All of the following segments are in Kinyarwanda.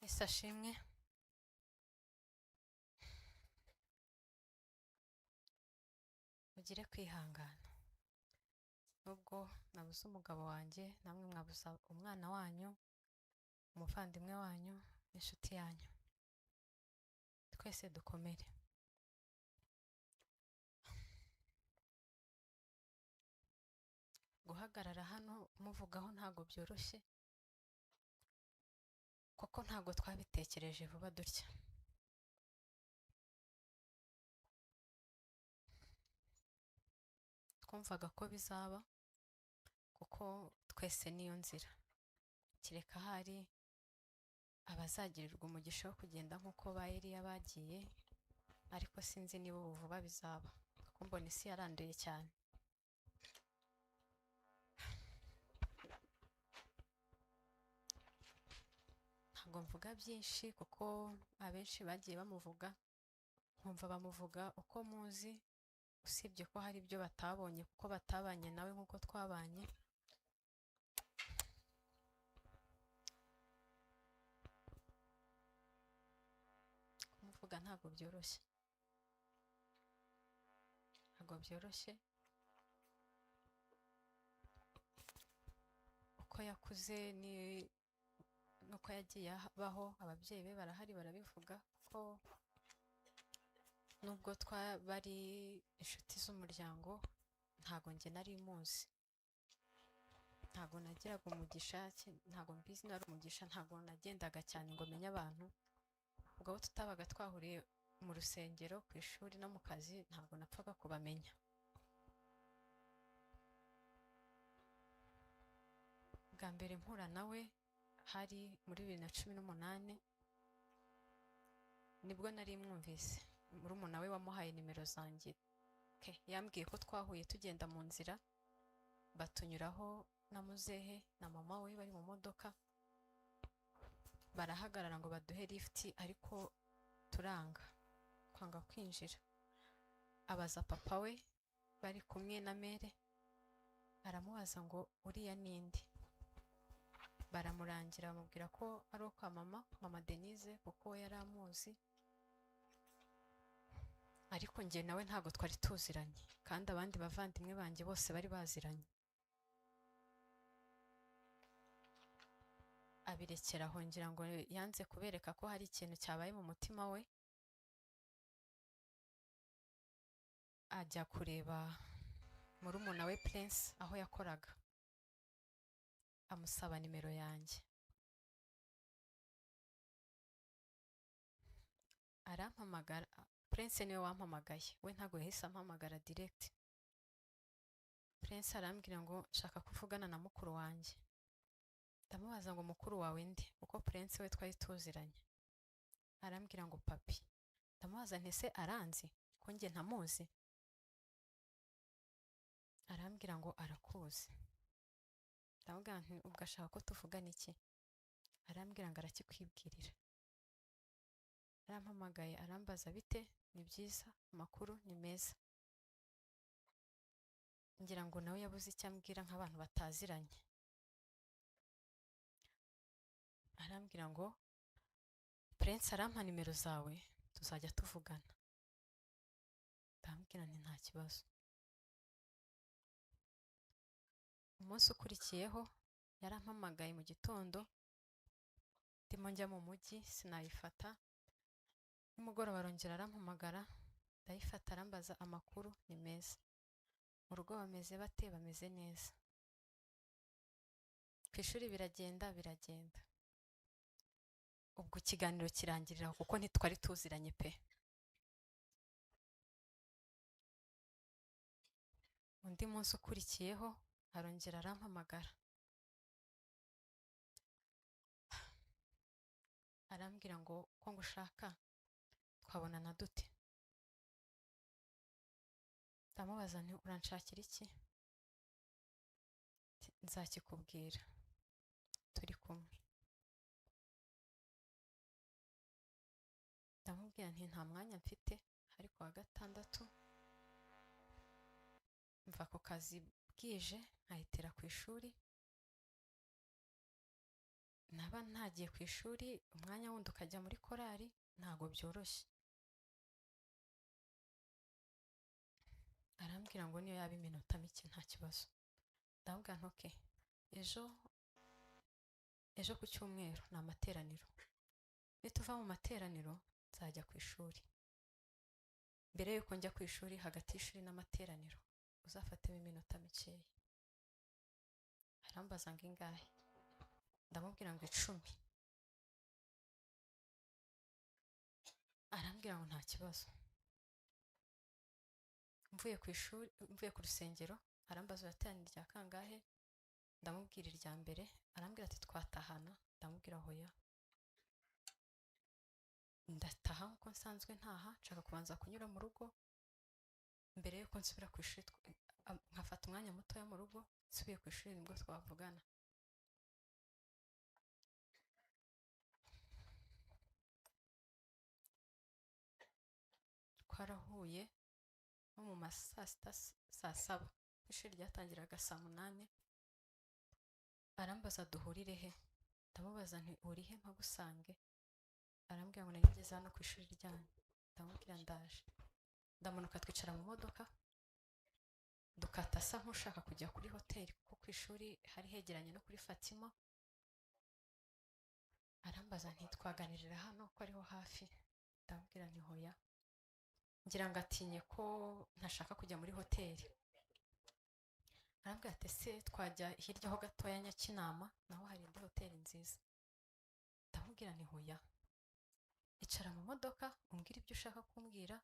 Yesu ashimwe. Mugire kwihangana. Nubwo nabuze umugabo wanjye, namwe mwabuze umwana wanyu, umuvandimwe wanyu n'inshuti yanyu. Twese dukomere. Guhagarara hano muvugaho ntabwo byoroshye, kuko ntabwo twabitekereje vuba dutya. Twumvaga ko bizaba, kuko twese niyo nzira. Kereka hari abazagirirwa umugisha wo kugenda nk'uko ba Eliya bagiye, ariko sinzi niba ubu vuba bizaba, kuko mbona isi yaranduye cyane. Ntabwo mvuga byinshi kuko abenshi bagiye bamuvuga, nkumva bamuvuga uko muzi, usibye ko hari ibyo batabonye kuko batabanye nawe nk'uko twabanye. Kumuvuga ntabwo byoroshye, ntabwo byoroshye. Uko yakuze ni nuko yagiye abaho, ababyeyi be barahari barabivuga ko nubwo twabari inshuti z'umuryango, ntago njye nari muzi, ntago nagiraga umugisha, ntago mbizi nari umugisha, ntago nagendaga cyane ngo menye abantu. Ubwo abo tutabaga twahuriye mu rusengero, ku ishuri no mu kazi, ntabwo napfaga kubamenya. Bwa mbere mpura nawe hari muri 2018, nibwo nari mwumvise. Murumuna we wamuhaye nimero zanjye. Yambwiye ko twahuye tugenda mu nzira, batunyuraho na muzehe na mama we bari mu modoka, barahagarara ngo baduhe lift, ariko turanga kwanga kwinjira. Abaza papa we bari kumwe na mere, aramubaza ngo uriya ninde? Baramurangira bamubwira ko ari kwa mama Denise, kuko we yari amuzi, ariko njye nawe ntabwo twari tuziranye, kandi abandi bavandimwe banjye bose bari baziranye. Abirekera aho, ngira ngo yanze kubereka ko hari ikintu cyabaye mu mutima we. Ajya kureba murumuna we Prince aho yakoraga, amusaba nimero yanjye. Arampamagara. Prince niwe wampamagaye, we ntabwo yahise ampamagara direct. Prince arambwira ngo nshaka kuvugana na mukuru wanjye. Ndamubaza ngo mukuru wawe nde? Kuko Prince we twari tuziranye. Arambwira ngo papi. Ndamubaza nti ese aranzi ko njye ntamuzi? Arambwira ngo arakuzi. Ndamubwira nti ubwo ashaka ko tuvugana iki? Arambwira ngo arakikwibwirira. Arampamagaye arambaza bite? Ni byiza, amakuru ni meza. Ngira ngo nawe yabuze icyo ambwira nk'abantu bataziranye. Arambwira ngo Prince arampa nimero zawe tuzajya tuvugana. Ndamubwira nti nta kibazo. Umunsi ukurikiyeho yarampamagaye mu gitondo, ndimo njya mu mujyi sinayifata. Nimugoroba arongera arampamagara, ndayifata, arambaza amakuru ni meza. Mu rugo bameze bate? Bameze neza. Ku ishuri biragenda biragenda. Ubwo ikiganiro kirangirira kuko ntitwari tuziranye pe. Undi munsi ukurikiyeho arongera arampamagara, arambwira ngo ko ngushaka twabonana dute? Ndamubaza nti uranshakira iki? Nzakikubwira turi kumwe. Ndamubwira nti nta mwanya mfite, ariko wa gatandatu mva ku kazi bwije nkahitira ku ishuri, Naba ntagiye ku ishuri, umwanya wundi ukajya muri korari, ntago byoroshye. Arambwira ngo niyo yaba iminota mike nta kibazo. Ndamubwira nti okay, ejo ku cyumweru ni amateraniro, nituva mu materaniro nzajya ku ishuri. Mbere yuko njya ku ishuri, hagati y'ishuri n'amateraniro uzafatemo iminota mikeya. Arambaza ngo ingahe? Ndamubwira ngo 10. Arambwira ngo nta kibazo. Mvuye ku ishuri, mvuye ku rusengero, arambaza urateranira irya kangahe? Ndamubwira irya mbere. Arambwira ati twatahana? Ndamubwira hoya. Ndataha nkuko nsanzwe ntaha, nshaka kubanza kunyura mu rugo mbere yuko nsubira ku ishuri, nkafata umwanya mutoya mu rugo, nsubiye ku ishuri nibwo twavugana. Twarahuye nko mu ma saa sita, saa saba, ishuri ryatangiraga saa 8. Arambaza duhurire he? Ndamubaza nti uri he mpagusange? Arambwira ngo nari ngeze hano ku ishuri ryanyu. Ndamubwira ndaje. Ndamanuka twicara mu modoka, dukata asa nk'ushaka kujya kuri hoteli kuko ku ishuri hari hegeranye no kuri Fatima. Arambaza nti twaganirira hano ko ariho hafi? Ndamubwira nti hoya. Ngira ngo atinye ko ntashaka kujya muri hoteli. Arambwira ati ese twajya hirya ho gatoya Nyakinama, naho hari indi hoteli nziza. Ndamubwira nti hoya. Icara mu modoka umbwire ibyo ushaka kumbwira,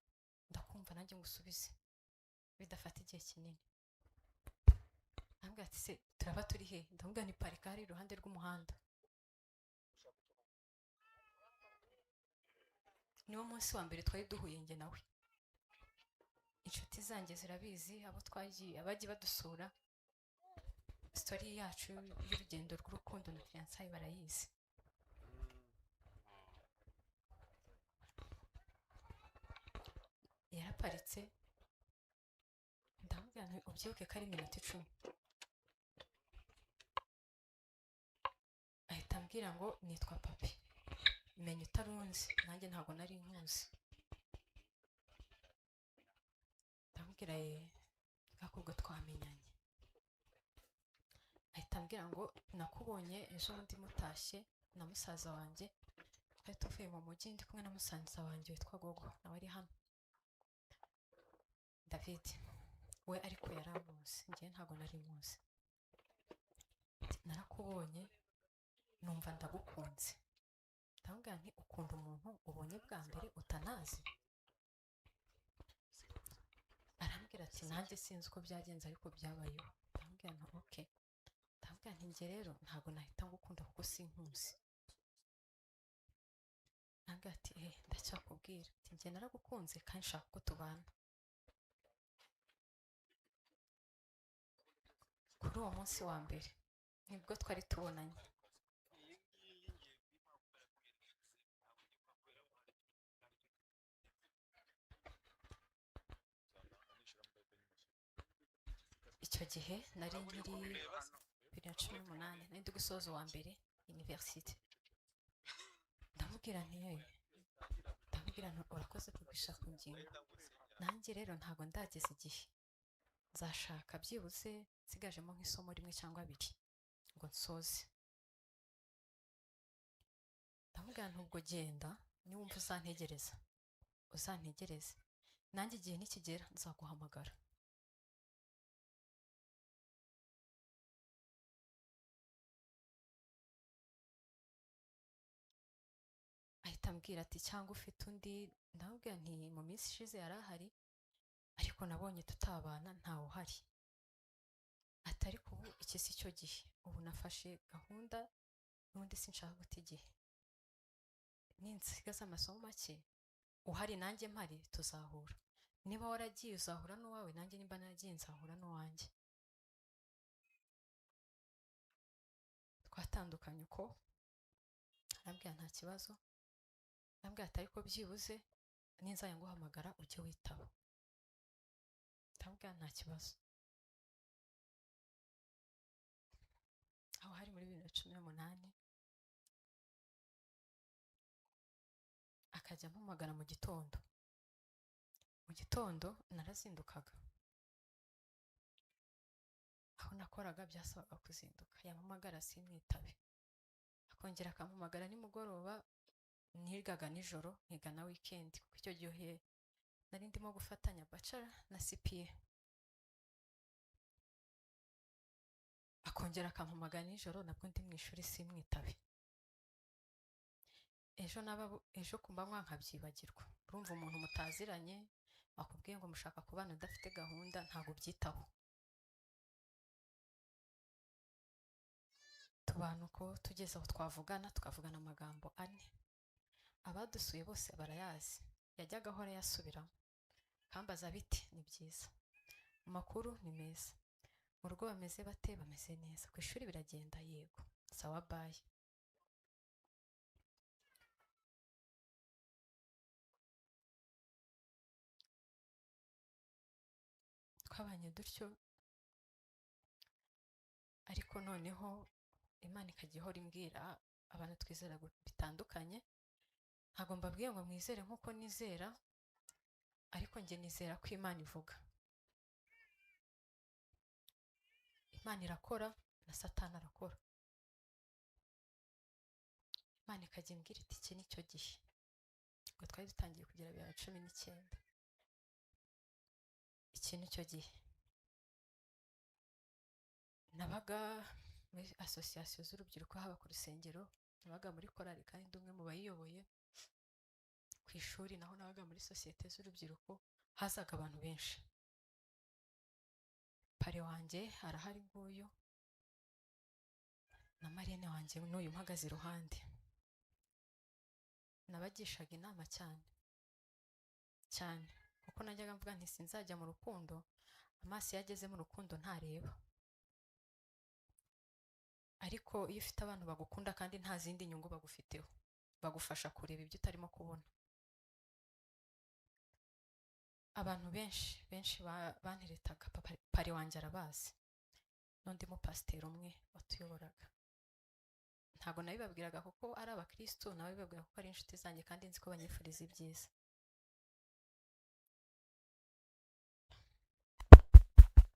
ndakumva nanjye ngusubize bidafata igihe kinini. Arambwira ati se turaba turi he? Ndamubwira nti parika hari iruhande rw'umuhanda. Niwo munsi wa mbere twari duhuye njye nawe. Inshuti zanjye zirabizi, abo twagiye, abagiye badusura, story yacu y'urugendo rw'urukundo na fiançailles barayizi. Yaraparitse, ndamubwira nti ubyibuke ko ari iminota 10. Ahita ambwira ngo nitwa Papi. Menya utarunzi, nanjye ntabwo nari nkuzi. Ndamubwira ye ubwo twamenyanye. Ahita ambwira ngo nakubonye ejo bundi mutashye na musaza wanjye, twari tuvuye mu mujyi ndi kumwe na musaza wanjye witwa Gogo, nawe ari hano, David we, ariko yaramuzi, njye ntabwo nari muzi. Narakubonye numva ndagukunze. Ndamubwira nti ukunda umuntu ubonye bwa mbere utanazi? Arambwira ati nanjye sinzi uko byagenze ariko byabayeho. Ndamubwira nti okay. Ndamubwira nti njye rero ntabwo nahita ngukunda kuko sinkuzi. Arambwira ati ndacyakubwira ati njye naragukunze kandi nshaka ko tubana. Kuri uwo munsi wa mbere nibwo twari tubonanye. Icyo gihe nari nkiri 2018, nari ndi gusoza uwa mbere university. Ndamubwira nti ndamubwira nti urakoze kugurisha ku ngingo, nanjye rero ntabwo ndageza igihe nzashaka, byibuze nsigajemo nk'isomo rimwe cyangwa abiri ngo nsoze. Ndamubwira nti ubwo genda, niwumva uzantegereza uzantegereze, nanjye igihe nikigera nzaguhamagara. Ahita ambwira ati cyangwa ufite undi? Ndamubwira nti mu minsi ishize yari ahari ariko nabonye tutabana, ntawe uhari. Ati ariko ubu iki si cyo gihe, ubu nafashe gahunda n'ubundi sinshaka guta igihe, ninsigaza amasomo make uhari nanjye mpari tuzahura, niba waragiye uzahura n'uwawe, nanjye nimba naragiye nzahura n'uwanjye. Twatandukanye uko, arambwira nta kibazo, arambwira ati ariko byibuze ninzajya nguhamagara ujye witaba. Ndamubwira nta kibazo. Aho hari muri 2018, Akajya ampamagara mu gitondo. Mu gitondo narazindukaga, aho nakoraga byasabaga kuzinduka. Yampamagara simwitabe, akongera akampamagara nimugoroba. Nigaga nijoro, nkiga na weekend, kuko icyo gihe nari ndimo gufatanya bachelor na CPA. Akongera akampamagara nijoro, nabwo ndi mu ishuri, simwitabe. Ejo naba ejo ku manywa nkabyibagirwa. Urumva umuntu mutaziranye akubwiye ngo mushaka kubana udafite gahunda, ntabwo ubyitaho. Tubana uko, tugeze aho twavugana, tukavugana amagambo ane. Abadusuye bose barayazi, yajyaga ahora yasubiramo kambaza biti: "Ni byiza, amakuru ni meza, mu rugo bameze bate?" "Bameze neza." "Ku ishuri biragenda?" "Yego." "Sawa, bye." Twabanye dutyo, ariko noneho Imana ikajya ihora imbwira abantu twizera bitandukanye. Ntabwo mbabwiye ngo mwizere nk'uko nizera, ariko njye nizera ko Imana ivuga, Imana irakora na Satani arakora. Imana ikajya imbwira iti: "Iki ni cyo gihe." Ubwo twari dutangiye kugera 2019. Iki ni cyo gihe. Nabaga muri association z'urubyiruko, haba ku rusengero, nabaga muri korali kandi ndi umwe mu bayiyoboye. Ku ishuri naho nabaga muri sosiyete z'urubyiruko, hazaga abantu benshi. Parrain wanjye arahari nguyu, na marraine wanjye n'uyu mpagaze iruhande. Nabagishaga inama cyane cyane, kuko najyaga mvuga nti: "Sinzajya mu rukundo, amaso iyo ageze mu rukundo ntareba." Ariko iyo ufite abantu bagukunda kandi nta zindi nyungu bagufiteho, bagufasha kureba ibyo utarimo kubona. Abantu benshi benshi banteretaga, papa parrain wanjye arabazi, n'undi mupasiteri umwe watuyoboraga. Ntabwo nabibabwiraga kuko ari abakristo, nabibabwira kuko ari inshuti zanjye kandi nzi ko banyifuriza ibyiza.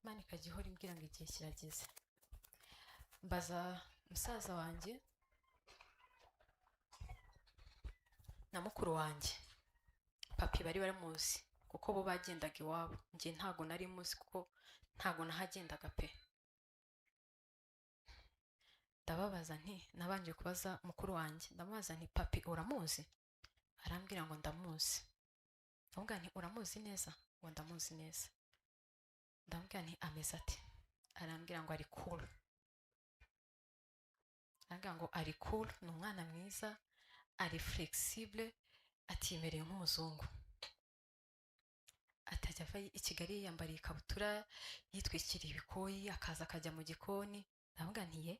Imana ikajya ihora imbwira ngo igihe kirageze. Mbaza musaza wanjye na mukuru wanjye, papi bari baramuzi kuko bo bagendaga iwabo. Njye ntago nari muzi kuko ntago nahagendaga pe. Ndababaza nti, nabanje kubaza mukuru wanjye, ndamubaza nti: "Papi uramuzi?" Arambwira ngo: "Ndamuzi." Ndamubwira nti: "Uramuzi neza?" Ngo: "Ndamuzi neza." Ndamubwira nti: "Ameze ate?" Arambwira ngo: "Ari cool." Arambwira ngo: "Ari cool, ni umwana mwiza, ari flexible, atimereye nk'umuzungu." Atajya ava i Kigali yiyambariye ikabutura, yitwikiriye ibikoyi, akaza akajya mu gikoni. Ndamubwira nti: "Ye?"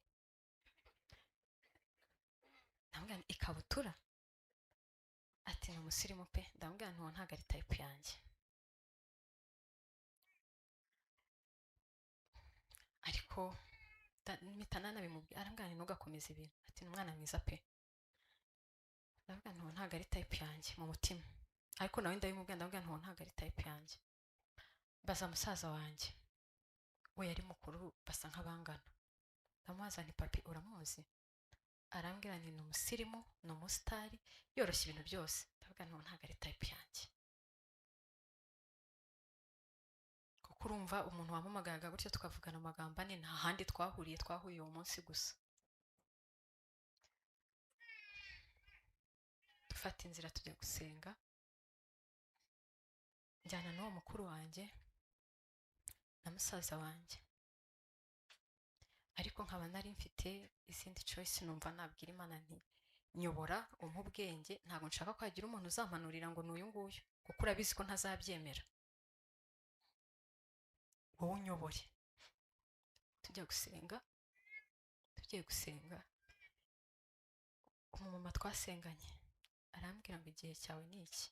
Ndamubwira nti: "Ikabutura?" Ati: "Ni umusirimu pe." Ndamubwira nti: "Uwo ntabwo ari type yanjye." Ariko mpita nanabimubwira, arambwira nti: "Ntugakomeze ibintu." Ati: "Ni umwana mwiza pe." Ndavuga nti: "Uwo ntabwo ari type yanjye" mu mutima, ariko nawe ndabimubwira, ndamubwira nti: "Uwo ntabwo ari type yanjye." Mbaza musaza wanjye, we yari mukuru, basa nk'abangana. Ndamubaza nti: "Papi uramuzi?" Arambwira nti: "Ni umusirimu, ni umusitari, yoroshya ibintu byose." Ndavuga nti: "Uwo ntabwo ari type yanjye." Kuko urumva umuntu wampamagaraga gutyo tukavugana amagambo ane, nta handi twahuriye, twahuriye uwo munsi gusa. Dufata inzira tujya gusenga, njyana n'uwo mukuru wanjye na musaza wanjye, ariko nkaba nari mfite izindi choice. Numva nabwira Imana nti: "Nyobora, umpe ubwenge, ntabwo nshaka ko hagira umuntu uzampanurira ngo ni uyu nguyu, kuko urabizi ko ntazabyemera, wowe unyobore." Tujya gusenga, tugiye gusenga, umumama twasenganye arambwira ngo: "Igihe cyawe ni iki,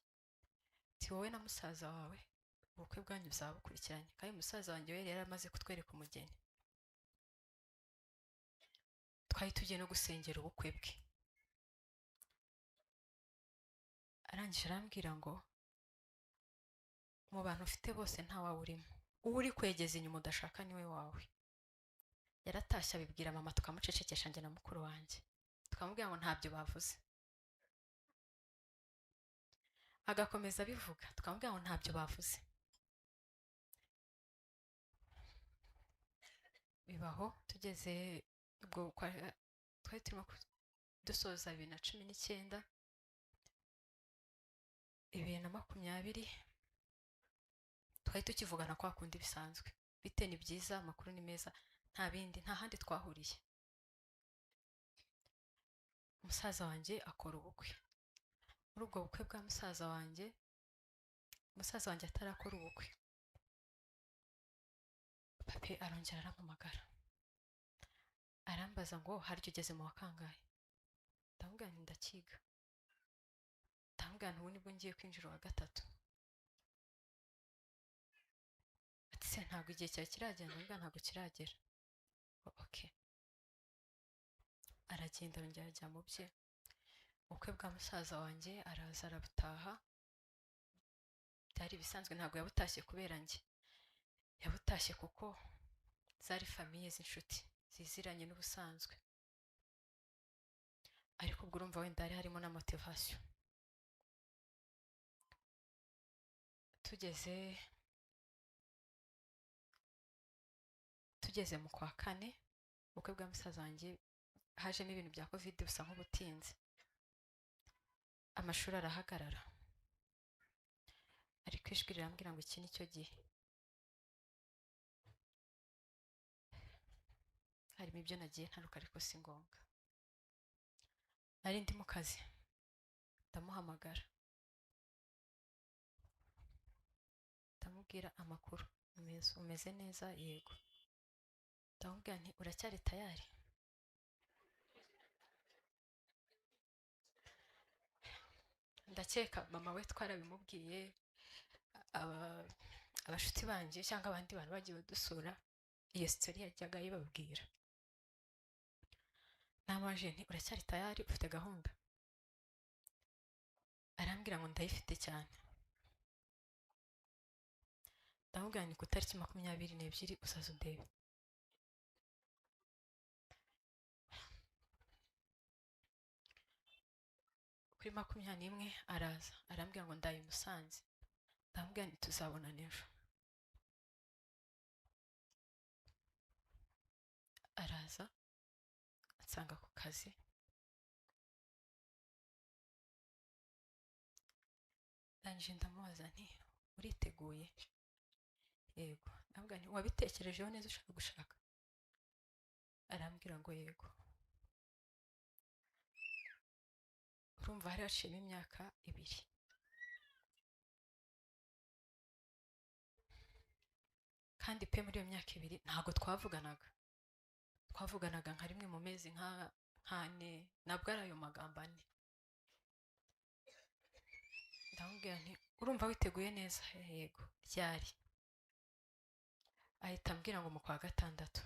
ti wowe na musaza wawe ubukwe bwanyu buzaba bukurikiranye." Kandi musaza wanjye we yari yaramaze kutwereka umugeni, twari tugiye no gusengera ubukwe bwe. Arangije arambwira ngo mu bantu ufite bose nta wawe urimo, uwo uri kwegeza inyuma udashaka niwe wawe. Yaratashye abibwira mama, tukamucecekesha njye na mukuru wanjye, tukamubwira ngo ntabyo bavuze. Agakomeza abivuga, tukamubwira ngo ntabyo bavuze. Bibaho tugeze ubwo twari turimo dusoza 2019, 2020 twari tukivugana kwa kundi bisanzwe, bite ni byiza, amakuru ni meza, nta bindi, nta handi twahuriye. Musaza wanjye akora ubukwe. Muri ubwo bukwe bwa musaza wanjye, musaza wanjye atarakora ubukwe, papi arongera arampamagara, arambaza ngo harya ugeze mu wa kangahe? Ndamubwira nti ndakiga. Ndamubwira nti ubu nibwo ngiye kwinjira uwa gatatu. Ati se ntabwo igihe cyawe kiragera? Ndamubwira ntabwo kiragera. Okay. Aragenda arongera ajya mu bye. Ubukwe bwa musaza wanjye araza arabutaha, byari ibisanzwe, ntabwo yabutashye kubera njye, yabutashye kuko zari famiye z'inshuti ziziranye n'ubusanzwe. Ariko ubwo urumva wenda hari harimo na motivation. Tugeze mu kwa kane, ubukwe bwa musaza wanjye hajemo ibintu bya covid busa nk'ubutinze, amashuri arahagarara. Ariko ijwi rirambwira ngo iki nicyo gihe. Harimo ibyo nagiye ntaruka ariko si ngombwa. Nari ndi mu kazi, ndamuhamagara, ndamubwira amakuru, umeze neza? Yego. Ndamubwira nti uracyari tayari? Ndakeka mama we twarabimubwiye, abashuti banjye cyangwa abandi bantu bagiye badusura, iyo story yajyaga ayibabwira. Namaje nti uracyari tayari, ufite gahunda? Arambwira ngo ndayifite cyane. Ndamubwira nti ku itariki 22 uzaza undebe. Kuri 21 araza arambwira ngo ndaye Musanze. Ndamubwira nti tuzabonana ejo. Araza ansanga ku kazi. Ndangije ndamubaza nti uriteguye? Yego. Ndamubwira nti wabitekerejeho neza ushaka gushaka? Arambwira ngo yego. Urumva hari haciyemo imyaka 2. Kandi pe muri iyo myaka 2 ntabwo twavuganaga. Twavuganaga nka rimwe mu mezi nk'ane, nabwo ari ayo magambo 4. Ndamubwira nti urumva witeguye neza? Yego. Ryari? Ahita ambwira ngo mu kwa gatandatu.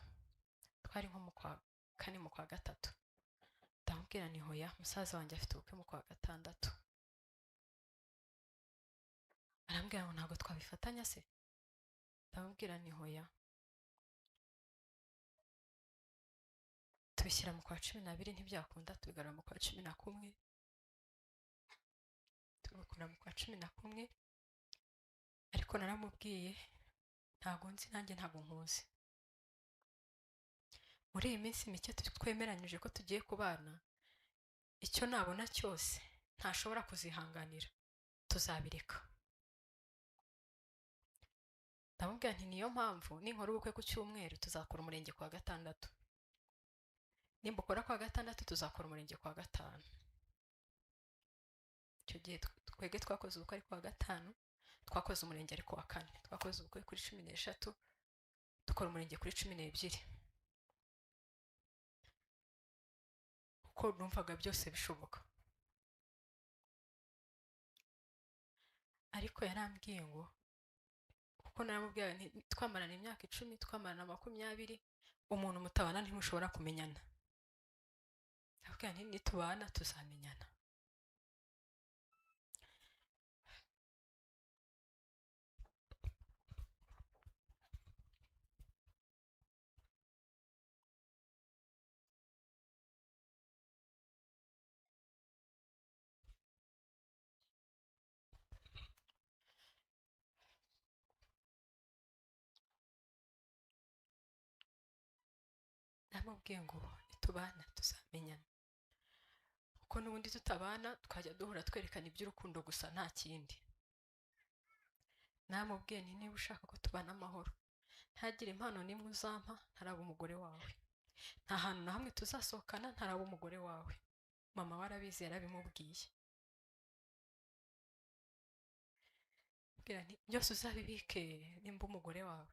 Twari nko mu kwa kane, mu kwa gatatu. Ndamubwira nti hoya, musaza wanjye afite ubukwe mu kwa gatandatu. Arambwira ngo ntabwo twabifatanya se? Ndamubwira nti hoya. Tubishyira mu kwa 12 ntibyakunda, tubigarura mu kwa 11, tubikora mu kwa 11. Ariko naramubwiye ntabwo nzi, nanjye ntabwo nkuzi. Muri iyi minsi mike twemeranyije ko tugiye kubana, icyo nabona cyose ntashobora kuzihanganira, tuzabireka. Ndamubwira nti niyo mpamvu ninkora ubukwe ku cyumweru tuzakora umurenge kwa gatandatu, nimba ukora kwa gatandatu tuzakora umurenge kwa gatanu. Icyo gihe twebwe twakoze ubukwe ari kwa gatanu, twakoze umurenge ari kuwa kane, twakoze ubukwe kuri 13, dukora umurenge kuri 12. Kuko numvaga byose bishoboka. Ariko yarambwiye ngo, kuko naramubwiye nti twamarana imyaka 10, twamarana 20, umuntu mutabana ntimushobora kumenyana. Ndamubwira nti nitubana tuzamenyana. Naramubwiye ngo nitubana tuzamenyana, kuko n'ubundi tutabana twajya duhura twerekana iby'urukundo gusa nta kindi. Namubwiye nti niba ushaka ko tubana amahoro, ntagire impano n'imwe uzampa ntaraba umugore wawe, nta hantu na hamwe tuzasohokana ntaraba umugore wawe. Mama we arabizi, yarabimubwiye. Mbwira nti byose uzabibike nimba umugore wawe,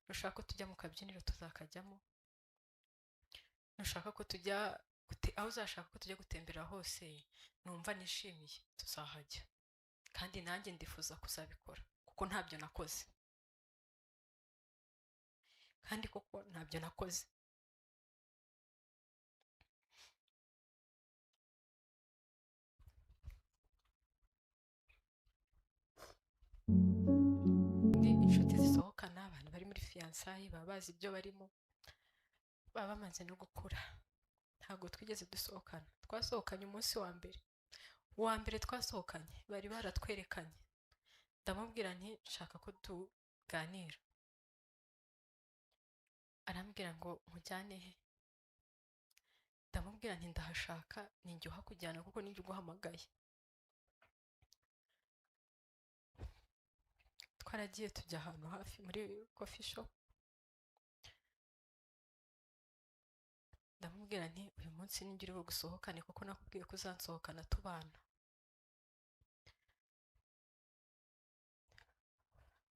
nushaka ko tujya mu kabyiniro tuzakajyamo, nushaka ko tujya aho uzashaka ko tujya gutembera hose numva nishimiye tuzahajya, kandi nanjye ndifuza kuzabikora kuko ntabyo nakoze, kandi koko ntabyo nakoze. Ndi inshuti zisohokana, abantu bari muri fiyansayi baba bazi ibyo barimo, baba bamaze no gukura. Ntabwo twigeze dusohokana, twasohokanye umunsi wa mbere, uwa mbere twasohokanye bari baratwerekanye. Ndamubwira nti nshaka ko tuganira, arambwira ngo nkujyane he? Ndamubwira nti ndahashaka, ninjye uhakujyana kuko ninjye uguhamagaye. Twaragiye tujya ahantu hafi muri coffee shop, ndamubwira nti uyu munsi ninjye uri bugusohokane kuko nakubwiye ko uzansohokana tubana.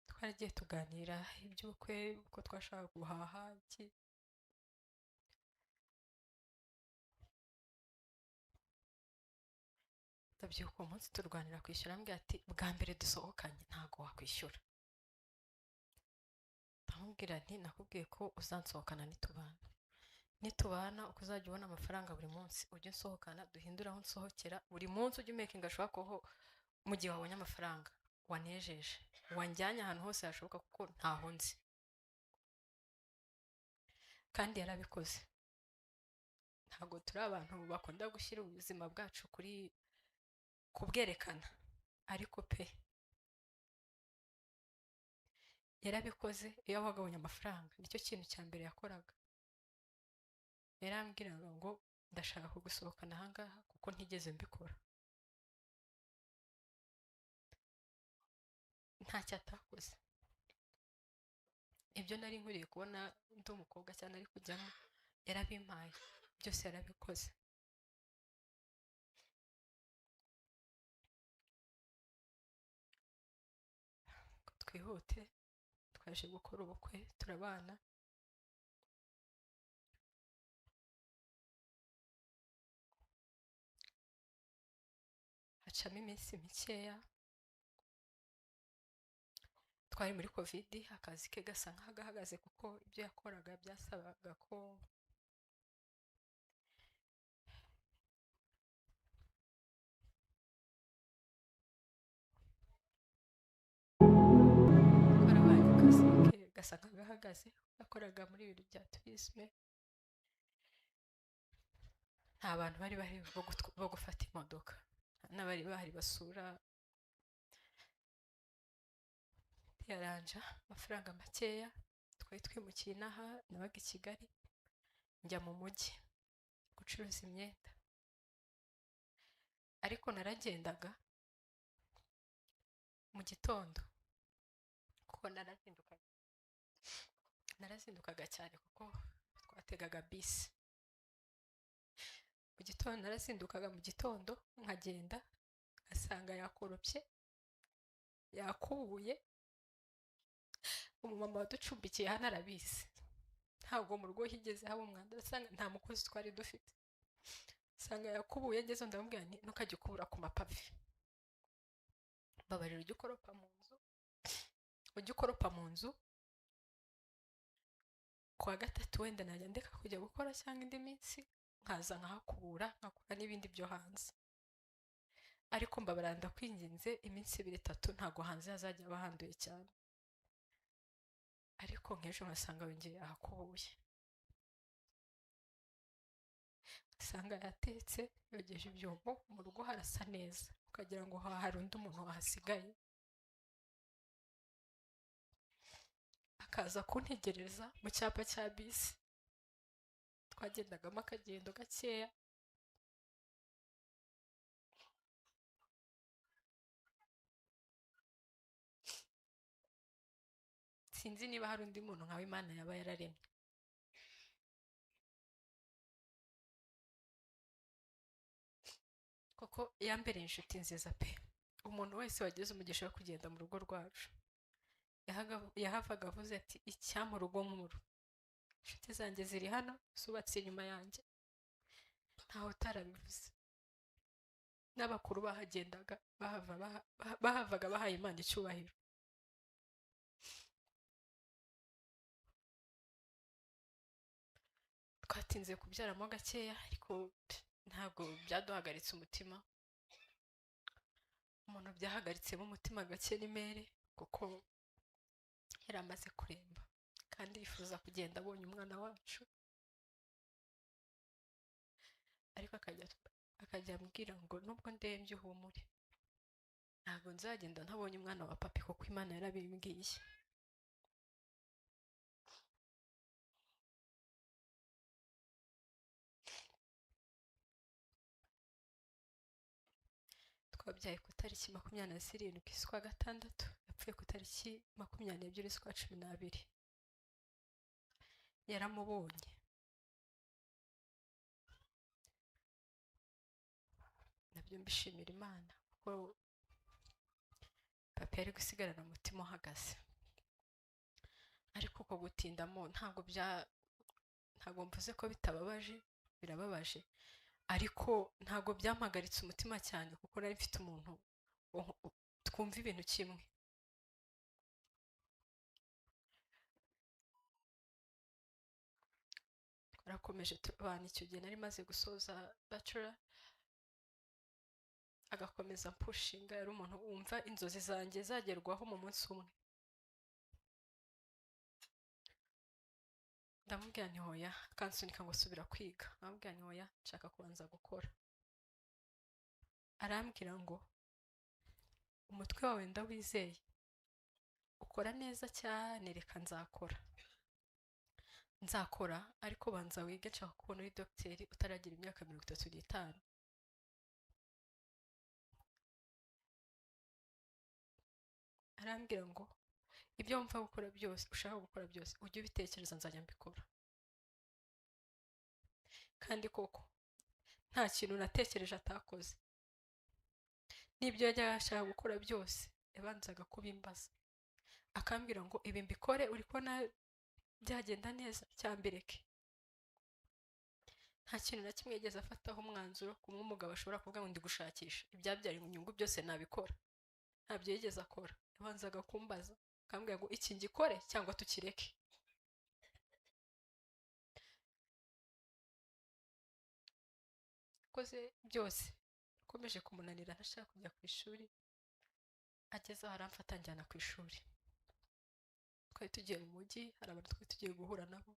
Twaragiye tuganira iby'ubukwe, uko twashaka guhaha iki. Ndabyibuka uwo munsi turwanira kwishyura, ambwira ati bwa mbere dusohokanye ntago wakwishyura. Ndamubwira nti nakubwiye ko uzansohokana nitubana, nitubana uko uzajya ubona amafaranga buri munsi ujye unsohokana, duhindure aho nsohokera buri munsi, ujye umekinga ashobora ko mu gihe wabonye amafaranga wanejeje wanjyanye ahantu hose hashoboka kuko ntaho nzi. Kandi yarabikoze. Ntabwo turi abantu bakunda gushyira ubuzima bwacu kuri kubwerekana, ariko pe yarabikoze. Iyo wabaga abonye amafaranga nicyo kintu cya mbere yakoraga, yarambwiraga ngo ndashaka kugusohokana ahangaha kuko ntigeze mbikora. Ntacyo atakoze. Ibyo nari nkwiriye kubona ndi umukobwa cyane ari kujyamo yarabimpaye, byose yarabikoze. Twihute, twaje gukora ubukwe turabana. Hacamo iminsi mikeya, twari muri covid, akazi ke gasa nk'agahagaze kuko ibyo yakoraga byasabaga ko akazi ke gasa nk'agahagaze. Yakoraga muri ibintu bya tourisme, nta bantu bari bahari bo gufata imodoka, n'abari bahari basura. Yaranja amafaranga makeya, twari twimukiye inaha, nabaga i Kigali njya mu mujyi gucuruza imyenda, ariko naragendaga mu gitondo kuko narazindukaga cyane kuko twategaga bisi. Mu gitondo narazindukaga mu gitondo nkagenda ngasanga yakoropye, yakubuye. Umumama waducumbikiye hano arabizi, ntabwo mu rugo higeze haba umwanda, asanga nta mukozi twari dufite, asanga yakubuye. Ngeze ndamubwira nti ntukajye ukubura ku mapave, mbabarira ujye ukoropa mu nzu, ujye ukoropa mu nzu. Kuwa gatatu wenda najya ndeka kujya gukora cyangwa indi minsi nkaza nkahakubura nkakora n'ibindi byo hanze, ariko mbabarira ndakwinginze iminsi 2 3 ntago hanze hazajya bahanduye cyane. Ariko nk'ejo nkasanga yongeye ahakubuye, asanga yatetse, yogeje ibyombo, mu rugo harasa neza ukagira ngo hari undi muntu wahasigaye. Akaza kuntegereza mu cyapa cya bisi, Twagendagamo akagendo gakeya. Sinzi niba hari undi muntu nkawe Imana yaba yararemye. Koko yambereye inshuti nziza pe. Umuntu wese wagize umugisha wo kugenda mu rugo rwacu yahavaga avuze ati icyampa urugo nkuru. Inshuti zanjye ziri hano zubatse inyuma yanjye, ntawe utarabivuze. N'abakuru bahagendaga bahavaga bahaye Imana icyubahiro. Twatinze kubyaramo gakeya, ariko ntabwo byaduhagaritse umutima. Umuntu byahagaritsemo umutima gake ni mere, kuko yari amaze kuremba kandi yifuza kugenda abonye umwana wacu. Ariko akajya ambwira ngo nubwo ndembye uhumure, ntabwo nzagenda ntabonye umwana wa papi, kuko Imana yarabimbwiye. Twabyaye ku tariki 27 z'ukwa gatandatu, yapfuye ku tariki 22 z'ukwa 12. Yaramubonye. Nabyo mbishimira Imana, kuko papa yari gusigarana umutima uhagaze. Ariko uko gutindamo ntabwo mvuze ko bitababaje, birababaje, ariko ntabwo byampagaritse umutima cyane, kuko nari mfite umuntu twumva ibintu kimwe. Twarakomeje tubana. Icyo gihe nari maze gusoza bachelor, agakomeza mpushinga. Yari umuntu wumva inzozi zanjye zagerwaho mu munsi umwe. Ndamubwira nti hoya, akansunika ngo subira kwiga. Ndamubwira nti hoya, nshaka kubanza gukora. Arambwira ngo umutwe wawe ndawizeye, ukora neza cyane, reka nzakora, ariko banza wige, nshaka kubona uri dogiteri utaragira imyaka 35. Arambwira ngo ibyo wumva gukora byose, ushaka gukora byose, ujye ubitekereza, nzajya mbikora. Kandi koko nta kintu natekereje atakoze. N'ibyo yajyaga ashaka gukora byose yabanzaga kubimbaza, akambwira ngo ibi mbikore, uri kubona byagenda neza cyambireke. Nta kintu na kimwe yigeze afataho umwanzuro kumwe umugabo ashobora kuvuga ngo ndi gushakisha ibyabyara inyungu byose nabikora. Ntabyo yigeze akora. Yabanzaga kumbaza, akambwira ngo iki ngikore cyangwa tukireke. Akoze byose, akomeje kumunanira, ntashaka kujya ku ishuri. Ageze aho aramfata anjyana ku ishuri. Twari tugiye mu mujyi, hari abantu twari tugiye guhura nabo.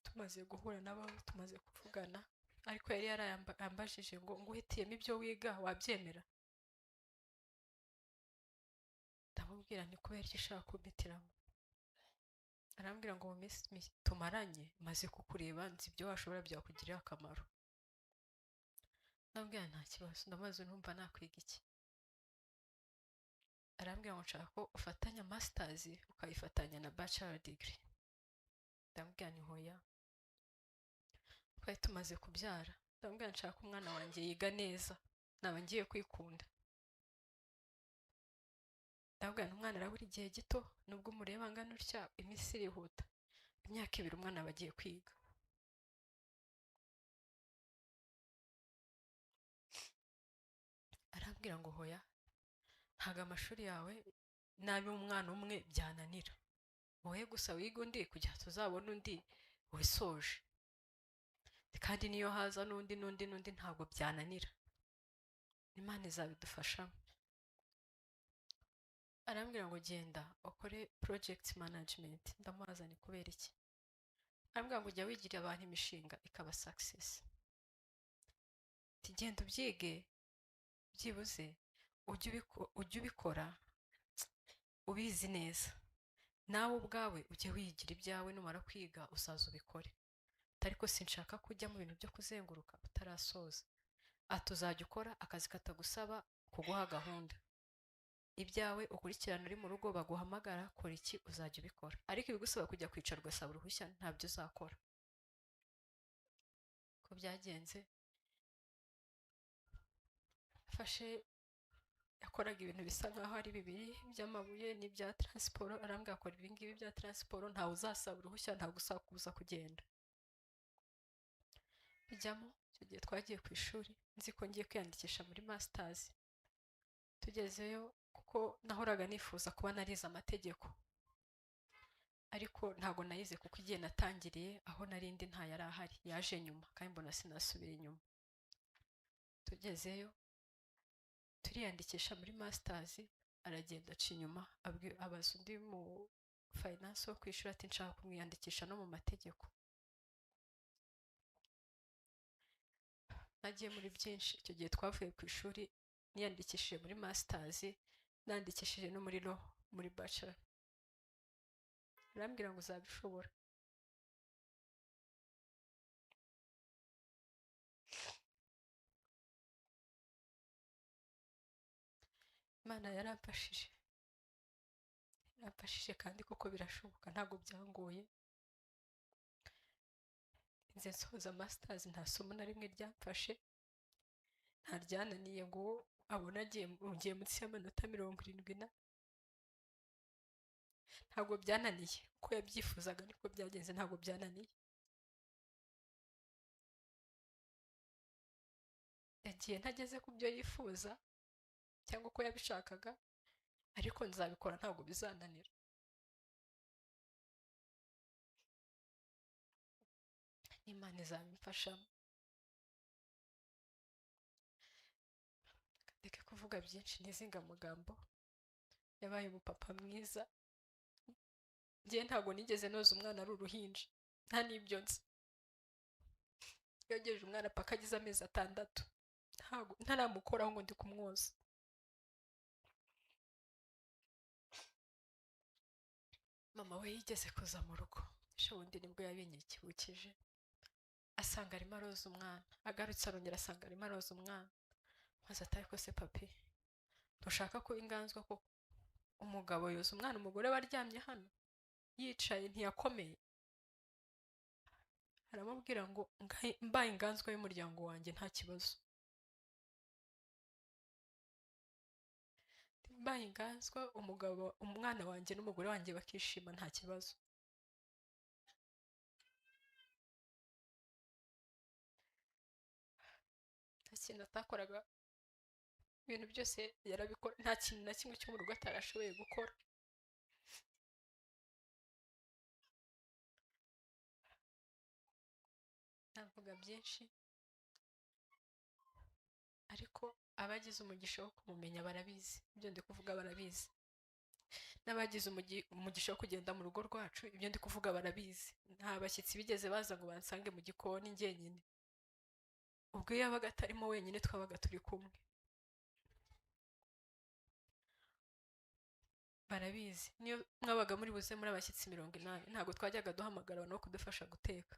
Tumaze guhura nabo, tumaze kuvugana, ariko yari yarambajije ngo nguhitiyemo ibyo wiga wabyemera? Ndamubwira nti kubera icyo ushaka kumpitiramo. Arambwira ngo mu minsi tumaranye maze kukureba nzi ibyo washobora byakugirira akamaro. Ndamubwira nta kibazo, ndamaze numva nakwiga iki. Arambwira ngo nshaka ko ufatanya masters ukayifatanya na bachelor degree. Ndamubwira nti hoya. Twari tumaze kubyara, ndamubwira nshaka umwana wanjye yiga neza, naba ngiye kwikunda. Ndamubwira nti umwana arabura igihe gito, nubwo umureba angana utya iminsi irihuta, imyaka 2 umwana aba agiye kwiga. Arambwira ngo hoya, ntabwo amashuri yawe nabi umwana umwe byananira, wowe gusa wiga undi kugira tuzabone undi wisoje, kandi niyo haza n'undi n'undi n'undi ntabwo byananira, Imana izabidufashamo. Arambwira ngo genda ukore project management. Ndamubaza ni kubera iki? Arambwira ngo ujya wigira abantu imishinga ikaba success, genda ubyige byibuze ujye ubikora ubizi neza, Nawe ubwawe ujye wiyigira ibyawe, numara kwiga uzaza ubikore. Ariko sinshaka kujya mu bintu byo kuzenguruka utarasoza. Ati uzajya ukora akazi katagusaba kuguha gahunda, ibyawe ukurikirana uri mu rugo, baguhamagara kora iki uzajya ubikora, ariko ibigusaba kujya kwicara ugasaba uruhushya ntabyo uzakora. Ko byagenze, afashe yakoraga ibintu bisa nkaho ari bibiri by'amabuye n'ibya transport, arambwira akora ibi ngibi bya transport, ntawe uzasaba uruhushya, ntabwo uzakubuza kugenda. Bijyamo. Icyo gihe twagiye ku ishuri nzi ko ngiye kwiyandikisha muri masters, tugezeyo kuko nahoraga nifuza kuba narize amategeko, ariko ntabwo nayize kuko igihe natangiriye aho narindi nta yari ahari, yaje nyuma kandi mbona sinasubira inyuma. Tugezeyo turiyandikisha muri masters, aragenda aca inyuma abaza undi mu finance wo kwishura ati nshaka kumwiyandikisha no mu mategeko. Nagiye muri byinshi. Icyo gihe twavuye ku ishuri niyandikishije muri masters, nandikishije no muri law, muri bachelor. Arambwira ngo uzabishobora. Imana yaramfashije, yaramfashije kandi koko birashoboka, ntabwo byangoye. Nze nsoza masters nta somo na rimwe ryamfashe, nta ryananiye ngo abone agiye munsi y'amanota 70 na, ntabwo byananiye uko yabyifuzaga niko byagenze, ntabwo byananiye. Yagiye ntageze ku byo yifuza cyangwa uko yabishakaga, ariko nzabikora ntabwo bizananira. Imana izabimfashamo. Ndeke kuvuga byinshi n'izingamugambo. Yabaye umupapa mwiza. Njye ntabwo nigeze noza umwana ari uruhinja, nta n'ibyo nzi. Yogeje umwana paka agize amezi 6, ntabwo ntaramukoraho ngo ndi kumwoza. Mama we yigeze kuza mu rugo ejo bundi nibwo yabinyikibukije, asanga arimo aroza umwana. Agarutse arongera asanga arimo aroza umwana, maze atari ko se papi ntushaka kuba inganzwa koko? Umugabo yoza umwana, umugore baryamye hano yicaye ntiyakomeye. Aramubwira ngo mbaye inganzwa y'umuryango wanjye nta kibazo, mbaye inganzwa umugabo umwana wanjye n'umugore wanjye bakishima nta kibazo. Nta kintu atakoraga, ibintu byose yarabikora, nta kintu na kimwe cyo mu rugo atarashoboye gukora. Navuga byinshi, ariko abagize umugisha wo kumumenya barabizi, ibyo ndi kuvuga barabizi. N'abagize umugisha wo kugenda mu rugo rwacu, ibyo ndi kuvuga barabizi. Nta bashyitsi bigeze baza ngo bansange mu gikoni njyenyine. Ubwo iyo yabaga atarimo wenyine twabaga turi kumwe. Barabizi. Niyo mwabaga muri buze muri abashyitsi 80, ntabwo twajyaga duhamagara abantu bo kudufasha guteka.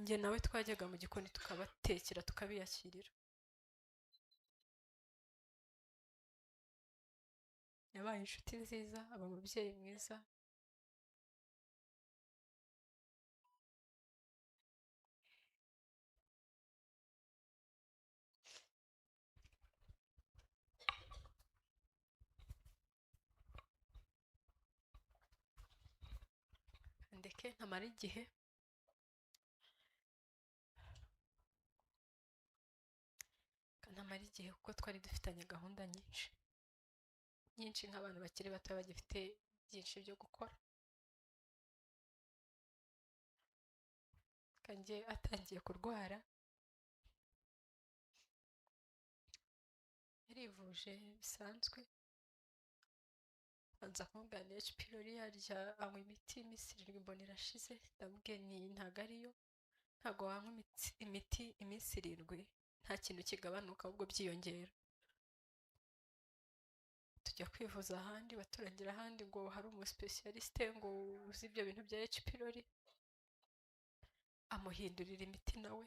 Njye nawe twajyaga mu gikoni tukabatekera tukabiyakirira. Yabaye inshuti nziza, aba umubyeyi mwiza. Ndeke ntamara igihe. Ntamara igihe kuko twari dufitanye gahunda nyinshi nyinshi nk'abantu bakiri bato bagifite byinshi byo gukora. Kanjye atangiye kurwara, yarivuje bisanzwe, anza kumubwira ni H pylori yarya, anywa imiti iminsi 7 mbona irashize. Ndamubwiye nti ntago ariyo, ntago wanywa imiti iminsi 7 nta kintu kigabanuka ahubwo byiyongera. Tujya kwivuza ahandi, baturangira ahandi ngo hari umuspecialiste ngo uzi ibyo bintu bya H pylori, amuhindurira imiti nawe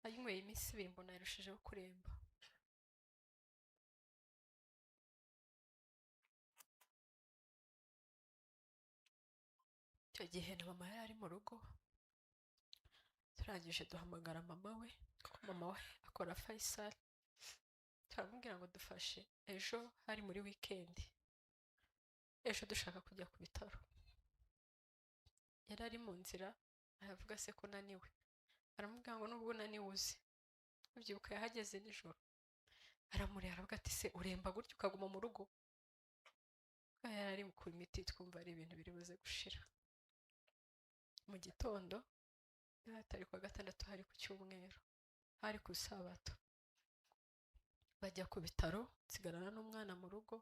ayinyweye iminsi 2 mbona yarushijeho kuremba. Icyo gihe na mama yari ari mu rugo, turangije duhamagara mama we, kuko mama we akora Faisal, turamubwira ngo dufashe, ejo hari muri weekend, ejo dushaka kujya ku bitaro. Yari ari mu nzira aravuga se ko naniwe, aramubwira ngo nubwo unaniwe uzi, ubyibuka yahageze nijoro, aramureba aravuga ati se uremba gutya ukaguma mu rugo? Yari ari ku miti, twumva ari ibintu biri buze gushira. Mu gitondo hatari kuwa gatandatu, hari ku cyumweru, hari ku sabato, bajya ku bitaro, nsigarana n'umwana mu rugo,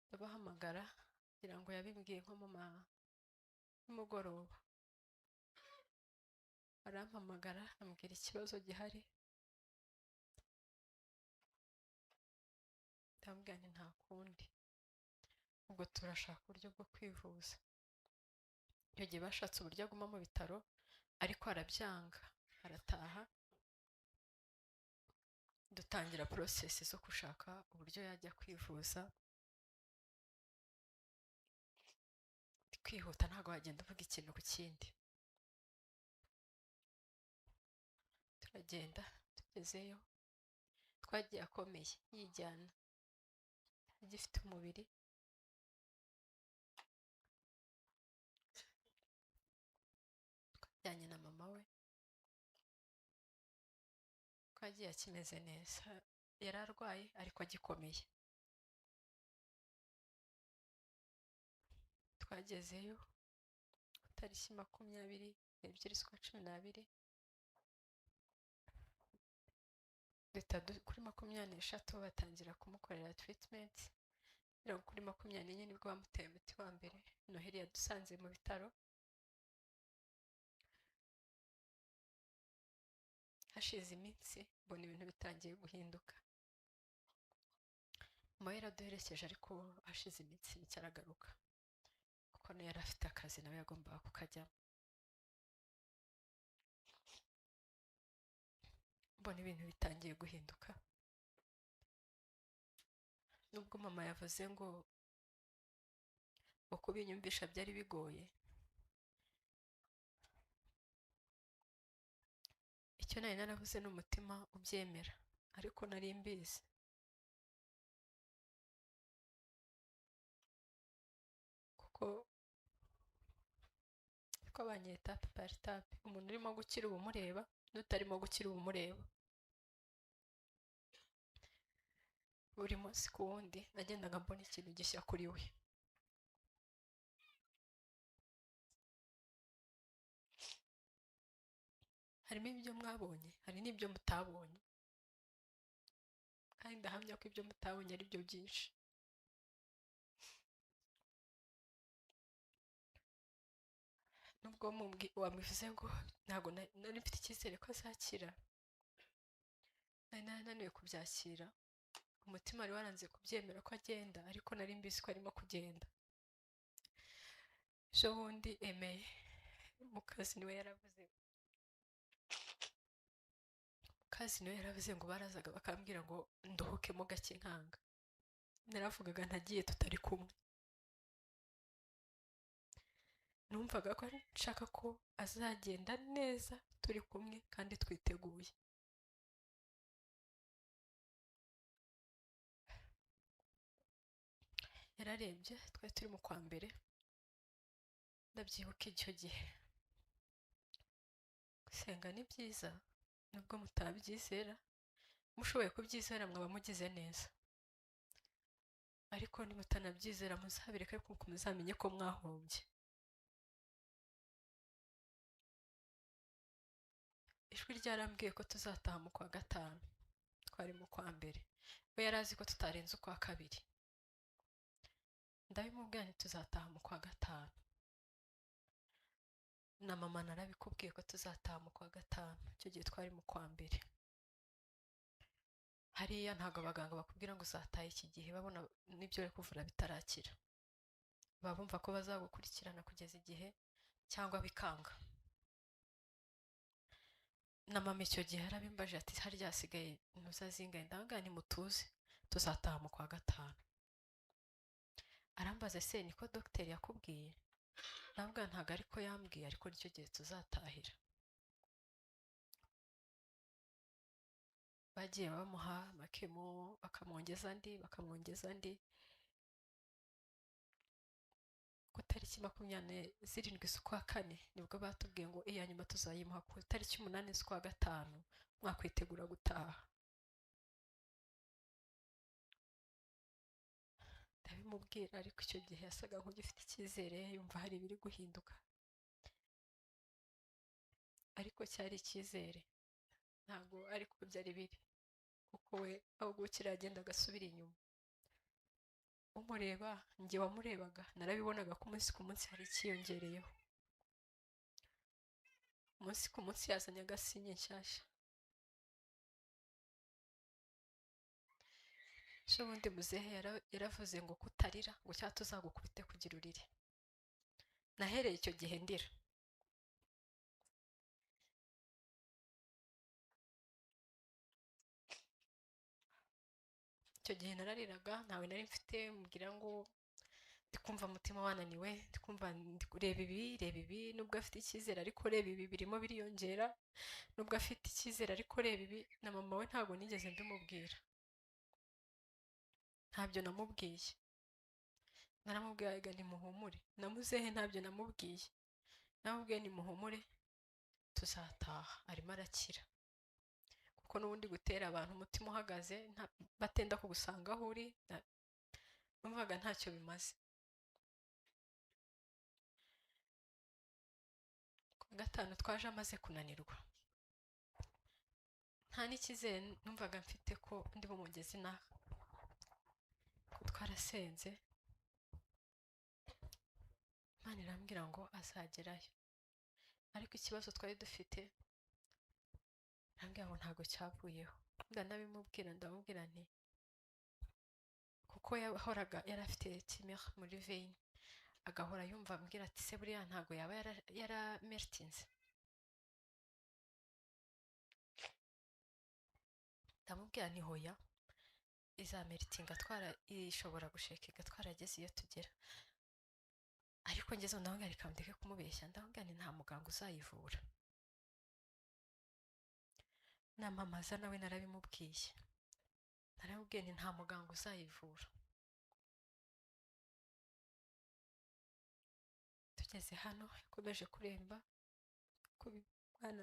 ndabahamagara kugira ngo yabimbwiye nko mu nimugoroba, arampamagara ambwira ikibazo gihari, ndamubwira nti nta kundi, ubwo turashaka uburyo bwo kwivuza. Icyo gihe bashatse uburyo aguma mu bitaro ariko arabyanga, arataha. Dutangira process zo gushaka uburyo yajya kwivuza. Kwihuta ntabwo wagenda uvuga ikintu ku kindi. Turagenda tugezeyo, twagiye akomeye yijyana, agifite umubiri. Twajyanye na mama we, twagiye akimeze neza, yari arwaye ariko agikomeye. Twagezeyo tariki 22 z'ukwa 12, kuri 23 batangira kumukorera treatment, kuri 24 nibwo bamuteye umuti wa mbere. Noheli yadusanze mu bitaro. Hashize iminsi mbona ibintu bitangiye guhinduka. Mama yaraduherekeje ariko hashize iminsi mike aragaruka, kuko nawe yari afite akazi nawe yagombaga kukajyamo. Mbona ibintu bitangiye guhinduka, nubwo mama yavuze ngo kubinyumvisha byari bigoye. Icyo nari naravuze n'umutima ubyemera, ariko nari mbizi. Kuko twabanye etape par etape, umuntu urimo gukira uba umureba, n'utarimo gukira uba umureba. Buri munsi ku wundi nagendaga mbona ikintu gishya kuri we. Harimo ibyo mwabonye, hari n'ibyo mutabonye, kandi ndahamya ko ibyo mutabonye ari byo byinshi. Nubwo wamwivuze ngo ntabwo nari mfite icyizere ko azakira, nari narananiwe kubyakira, umutima wari waranze kubyemera ko agenda, ariko nari mbizi ko arimo kugenda. Ejo bundi Aimé mu kazi niwe yaravuze, kazi niwe yaravuze ngo barazaga bakambwira ngo nduhukemo gake nkanga. Naravugaga ntagiye tutari kumwe. Numvaga ko nshaka ko azagenda neza turi kumwe kandi twiteguye. Yararebye, twari turi mu kwa mbere, ndabyibuka icyo gihe. Gusenga ni byiza, nubwo mutabyizera, mushoboye kubyizera mwaba mugize neza, ariko nimutanabyizera muzabireke kuko muzamenye ko mwahombye. Ijwi ryarambwiye ko tuzataha mu kwa 5, twari mu kwa mbere, we yari azi ko tutarenze ukwa 2. Ndabimubwira nti tuzataha mu kwa 5. Na mama narabikubwiye ko tuzataha mu kwa 5, icyo gihe twari mu kwa mbere. Hariya ntabwo abaganga bakubwira ngo uzataha iki gihe, babona n'ibyo bari kuvura bitarakira, baba bumva ko bazagukurikirana kugeza igihe cyangwa bikanga. Na mama icyo gihe yarabimbaje ati harya hasigaye ntuzazingaye, ndavuga nti mutuze tuzataha mu kwa gatanu. Arambaza se niko dogiteri yakubwiye? Ndavuga ntabwo ariko yambwiye, ariko nicyo gihe tuzatahira. Bagiye bamuha amakemo, bakamwongeza andi, bakamwongeza andi. Ku tariki 27 z'ukwa kane nibwo batubwiye ngo iya nyuma tuzayimuha ku tariki 8 z'ukwa gatanu, mwakwitegura gutaha. Ndabimubwira, ariko icyo gihe yasaga nk'ugifite icyizere, yumva hari ibiri guhinduka, ariko cyari icyizere, ntabwo ariko byari biri, kuko we aho gukira yagenda agasubira inyuma. Umureba, njye wamurebaga narabibonaga ko umunsi ku munsi hari icyiyongereyeho, umunsi ku munsi yazanye agasinye nshyashya. Ejo bundi muzehe yaravuze ngo kutarira ngo cyangwa tuzagukubite kugira urire. Nahereye icyo gihe ndira. Icyo gihe narariraga, ntawe nari mfite mbwira ngo ndikumva umutima wananiwe, ndikumva reba ibi, reba ibi, nubwo afite icyizere ariko reba ibi birimo biriyongera, nubwo afite icyizere ariko reba ibi. Na mama we ntabwo nigeze mbimubwira, ntabyo namubwiye. Naramubwiraga nti muhumure, na muzehe ntabyo namubwiye, namubwiye nti muhumure tuzataha, arimo arakira. Kuko n'ubundi gutera abantu umutima uhagaze batenda kugusanga aho uri, numvaga ntacyo bimaze. Ku gatanu twaje amaze kunanirwa, nta n'icyizere numvaga mfite ko ndi bumugeze inaha. Twarasenze, Imana irambwira ngo azagerayo, ariko ikibazo twari dufite arambwira ngo ntabwo cyavuyeho. Ndanabimubwira, ndamubwira nti kuko yahoraga yari afite tumeur muri vein, agahora yumva ambwira ati se buriya ntabwo yaba yaramertinze. Ndamubwira nti hoya, izamertinga twara, ishobora gusheka twarageze iyo tugera. Ariko ngeze ndamubwira reka ndeke kumubeshya, ndamubwira nti nta muganga uzayivura. Na mama aza nawe narabimubwiye, naramubwiye nti nta muganga uzayivura. Tugeze hano yakomeje kuremba, mwana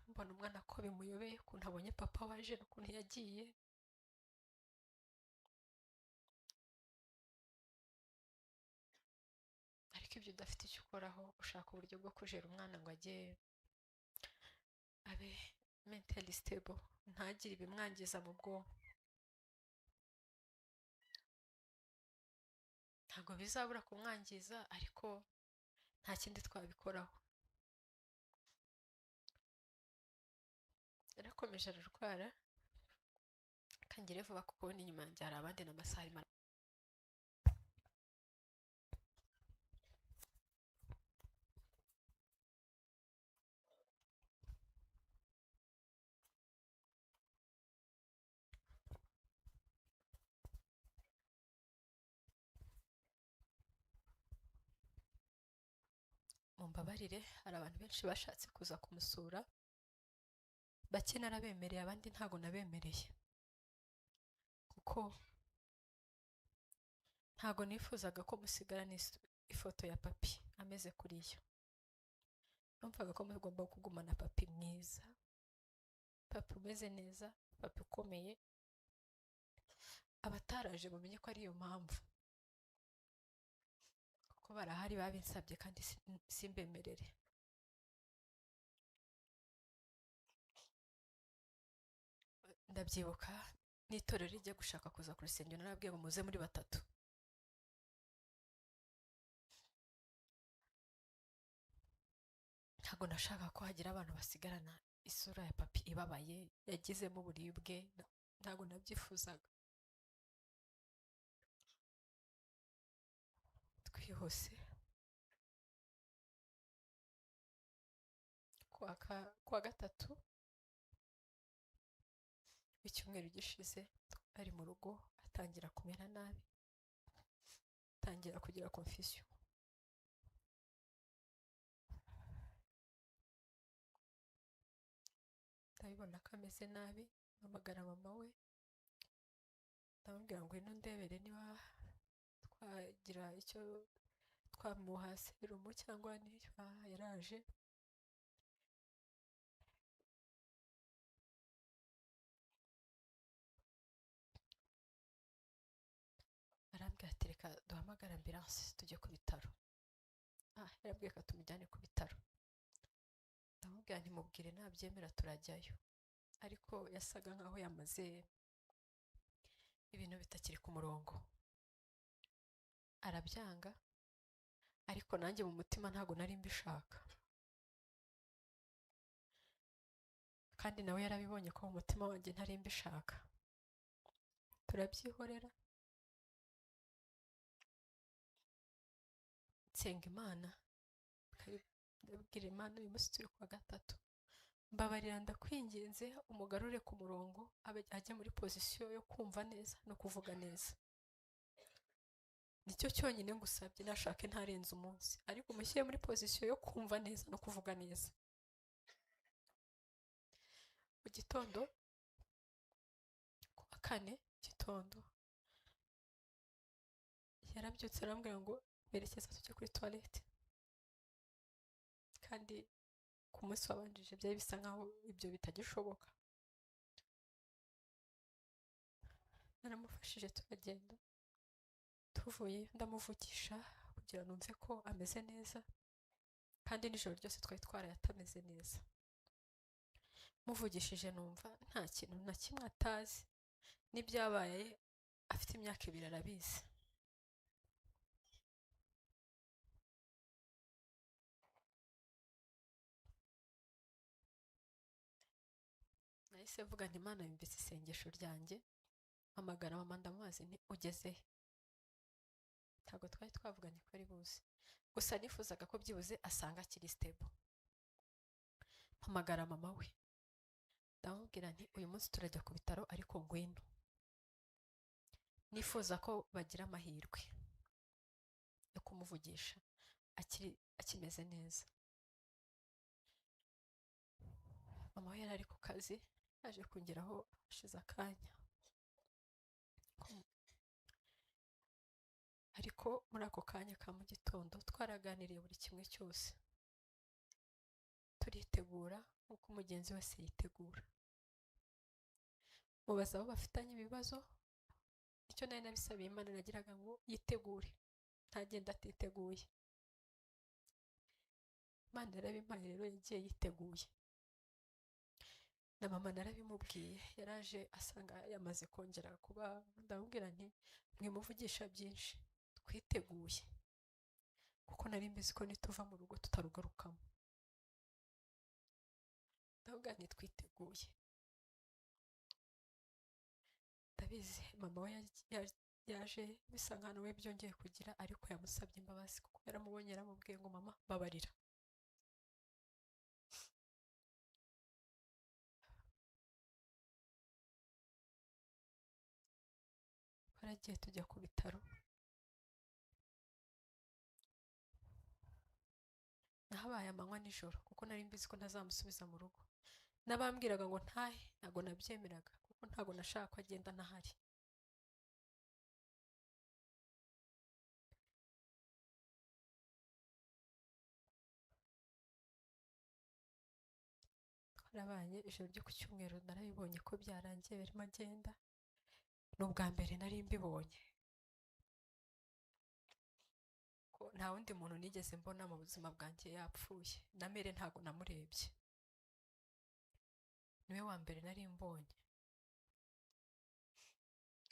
mbona umwana ko bimuyobeye, ukuntu abonye papa waje n'ukuntu yagiye. Ariko ibyo udafite icyo ukoraho, ushaka uburyo bwo kujera umwana ngo ajye abe mentally stable, ntagire ibimwangiza mu bwonko. Ntabwo bizabura kumwangiza, ariko nta kindi twabikoraho. Yarakomeje ararwara, kangire vuba kuko n'inyuma yanjye hari abandi n'amasaha arimo. Mumbabarire, hari abantu benshi bashatse kuza kumusura, bake narabemereye, abandi ntago nabemereye, kuko ntago nifuzaga ko musigarana ifoto ya papi ameze kuriya. Numvaga ko mugomba kugumana papi mwiza, papi umeze neza, papi ukomeye. Abataraje mumenye ko ari iyo mpamvu, kuko barahari babinsabye kandi simbemerere. Ndabyibuka n'itorero rijya gushaka kuza ku rusengero, narabwiye ngo muze muri batatu. Ntabwo nashaka ko hagira abantu basigarana isura ya papi ibabaye, yagizemo uburibwe, ntabwo nabyifuzaga. Twihuse kuwa gatatu w'icyumweru gishize ari mu rugo, atangira kumera nabi, atangira kugira confusion. Ndabibona ko ameze nabi, mpamagara mama we, ndamubwira ngo ngwino ndebere niba twagira icyo twamuha serumu cyangwa niba yaraje. Arambwira ati reka duhamagare ambulance tujye ku bitaro. Yarambwiye ko tumujyane ku bitaro. Ndamubwira nti mubwire nabyemera turajyayo, ariko yasaga nkaho yamaze ibintu bitakiri ku murongo, arabyanga. Ariko nanjye mu mutima ntabwo nari mbishaka, kandi nawe yarabibonye ko mu mutima wanjye ntari mbishaka. Turabyihorera, nsenga Imana, ndabwira Imana uyu munsi turi kuwa gatatu, mbabarira ndakwinginze umugarure ku murongo, ajye muri pozisiyo yo kumva neza no kuvuga neza. Nicyo cyonyine ngusabye, nashake ntarenze umunsi, ariko umushyire muri pozisiyo yo kumva neza no kuvuga neza. Mu gitondo kuwa kane gitondo yarabyutse arambwira ngo berekeza tujye kuri toilette, kandi ku munsi wabanjije byari bisa nkaho ibyo bitagishoboka. Naramufashije turagenda, tuvuye ndamuvugisha kugira numve ko ameze neza, kandi nijoro ryose twari twaraye atameze neza. Muvugishije numva nta kintu na kimwe atazi, n'ibyabaye afite imyaka 2 arabizi. Nahise mvuga nti Imana yumvise isengesho ryanjye, mpamagara mama ndamubaza nti ugeze he? Ntabwo twari twavuganye ko ari buze, gusa nifuzaga ko byibuze asanga akiri stable. Mpamagara mama we, ndamubwira nti uyu munsi turajya ku bitaro ariko ngwino. Nifuza ko bagira amahirwe yo kumuvugisha akimeze neza. Mama we yari ari ku kazi, yaje kungeraho hashize akanya, ariko muri ako kanya ka mu gitondo twaraganiriye buri kimwe cyose, turitegura nk'uko umugenzi wese yitegura. Mubaza abo bafitanye ibibazo, icyo nari nabisabiye Imana nagiraga ngo yitegure, ntagenda atiteguye. Imana yarabimpaye rero, yagiye yiteguye. Na mama narabimubwiye, yaraje asanga yamaze kongera kuba, ndamubwira nti mwimuvugisha byinshi, twiteguye, kuko nari mbizi ko nituva mu rugo tutarugarukamo. Ndamubwira nti twiteguye. Ndabizi mama we yaje bisa nkaho we byongeye kugira, ariko yamusabye imbabazi kuko yaramubonye, yaramubwiye ngo mama babarira. Twaragiye tujya ku bitaro, nahabaye amanywa nijoro kuko nari mbizi ko ntazamusubiza mu rugo. N'abambwiraga ngo ntahe ntabwo nabyemeraga, kuko ntabwo nashaka ko agenda ntahari. Twarabanye ijoro ryo ku cyumweru, narabibonye ko byarangiye birimo agenda. Ni ubwa mbere nari mbibonye, ko nta wundi muntu nigeze mbona mu buzima bwanjye yapfuye. Na mere ntabwo namurebye, niwe wa mbere nari mbonye.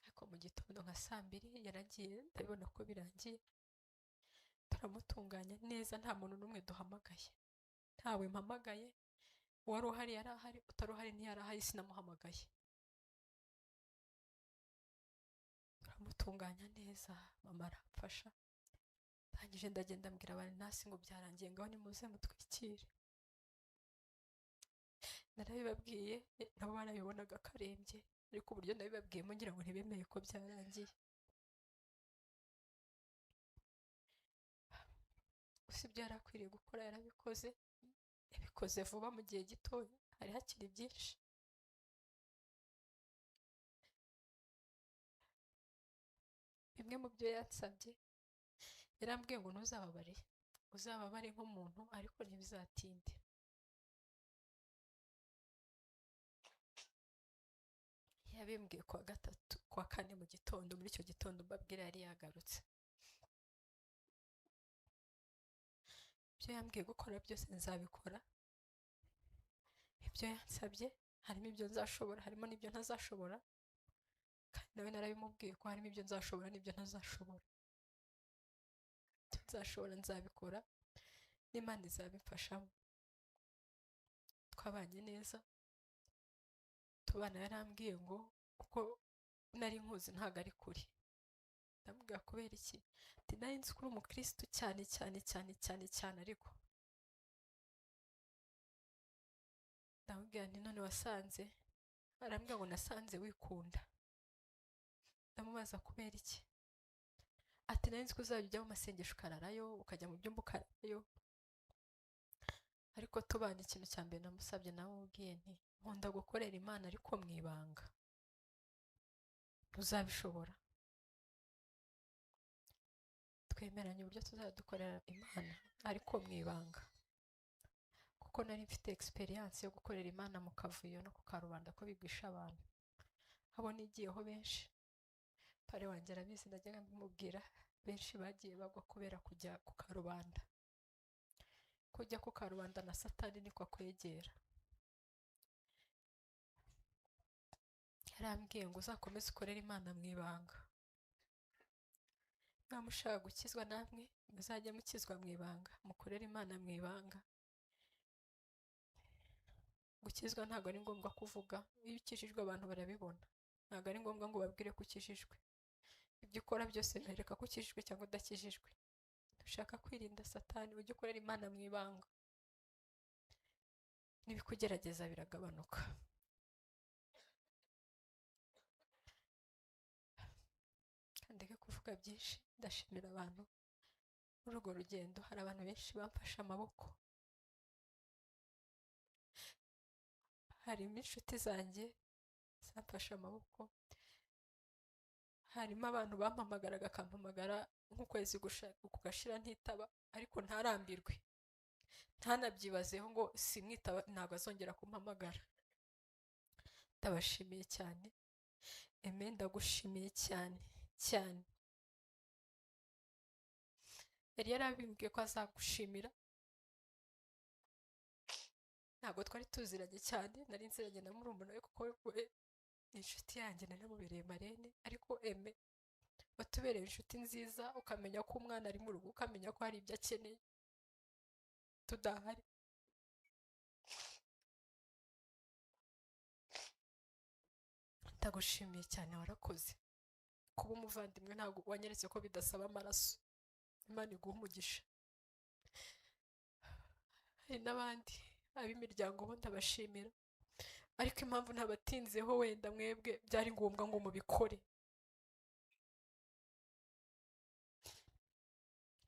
Ariko mu gitondo nka saa 2 yaragiye, ndabibona ko birangiye. Turamutunganya neza, nta muntu n'umwe duhamagaye, ntawe mpamagaye, Uwari uhari yari ahari, utari uhari ntiyari ahari, sinamuhamagaye. Turamutunganya neza, mama aramfasha. Ndangije ndagenda mbwira abantu nasi ngo byarangiye, ngaho nimuze mutwikire. Narabibabwiye nabo barabibonaga karembye, ariko uburyo nabibabwiyemo ngira ngo ntibemeye ko byarangiye. Gusa ibyo yari akwiriye gukora yarabikoze, yabikoze vuba mu gihe gitoya, hari hakiri byinshi. Bimwe mu byo yansabye, yarambwiye ngo ntuzababare, uzababare nk'umuntu ariko ntibizatinde. Yabimbwiye kuwa gatatu, kuwa kane mu gitondo, muri icyo gitondo mbabwira yari yagarutse. Ibyo yambwiye gukora byose nzabikora. Ibyo yansabye harimo ibyo nzashobora, harimo n'ibyo ntazashobora. Kandi nawe narabimubwiye ko harimo ibyo nzashobora n'ibyo ntazashobora. Ibyo nzashobora nzabikora, n'Imana izabimfashamo. Twabanye neza, tubana yarambwiye ngo uko nari nkuzi ntago ari kuri. Ndamubwira kubera iki? Ati nari nzi ko uri umukristo cyane cyane cyane cyane cyane, ariko ndamubwira nti none wasanze? Arambwira ngo nasanze wikunda. Ndamubaza kubera iki? Ati nari nzi ko uzajya ujya mu masengesho ukararayo, ukajya mu byumba ukararayo. Ariko tubana ikintu cya mbere namusabye, namubwiye nti nkunda gukorera Imana ariko mu ibanga. Ntuzabishobora. Twemeranya uburyo tuzajya dukorera Imana ariko mu ibanga. Kuko nari mfite experience yo gukorera Imana mu kavuyo no ku karubanda ko bigwisha abantu. Abo nigiyeho benshi. Pare wanjye arabizi, najyaga mbimubwira, benshi bagiye bagwa kubera kujya ku karubanda. Kujya ku karubanda na Satani niko akwegera. Yarambwiye ngo uzakomeze ukorere Imana mu ibanga. Niba mushaka gukizwa namwe, muzajye mukizwa mu ibanga, mukorere Imana mu ibanga. Gukizwa ntabwo ari ngombwa kuvuga, iyo ukijijwe abantu barabibona. Ntabwo ari ngombwa ngo ubabwire ko ukijijwe. Ibyo ukora byose bibereka ko ukijijwe cyangwa udakijijwe. Dushaka kwirinda Satani, ujye ukorera Imana mu ibanga. N'ibikugerageza biragabanuka. Ndeke kuvuga byinshi, ndashimira abantu muri urwo rugendo. Hari abantu benshi bamfashe amaboko, harimo inshuti zanjye zamfashe amaboko, harimo abantu bampamagaraga akampamagara nk'ukwezi kugashira ntitaba, ariko ntarambirwe, ntanabyibazeho ngo simwitaba ntabwo azongera kumpamagara. Ndabashimiye cyane. Aime, ndagushimiye cyane cyane. Yari yarabimbwiye ko azagushimira. Ntabwo twari tuziranye cyane, nari nziranye na murumuna we kuko we ni inshuti yanjye, nari namubereye marene. Ariko Aime watubereye inshuti nziza, ukamenya ko umwana ari mu rugo, ukamenya ko hari ibyo akeneye tudahari. Ndagushimiye cyane, warakoze. Kuba umuvandimwe ntabwo wanyeretse ko bidasaba amaraso. Imana iguhe umugisha. Hari n'abandi ab'imiryango bo ndabashimira, ariko impamvu ntabatinzeho wenda mwebwe byari ngombwa ngo mubikore.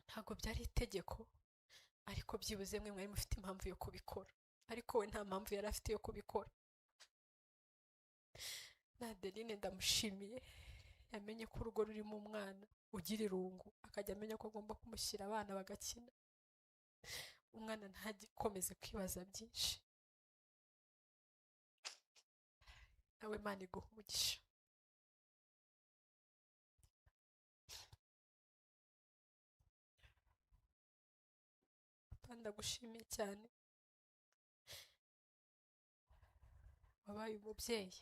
Ntabwo byari itegeko, ariko byibuze mwe mwari mufite impamvu yo kubikora, ariko we nta mpamvu yari afite yo kubikora. Na Adeline ndamushimiye, yamenye ko urugo rurimo umwana ugira irungu, akajya amenya ko agomba kumushyira abana bagakina, umwana ntagikomeze kwibaza byinshi. Nawe Imana iguhe umugisha. Papa, ndagushimiye cyane, wabaye umubyeyi.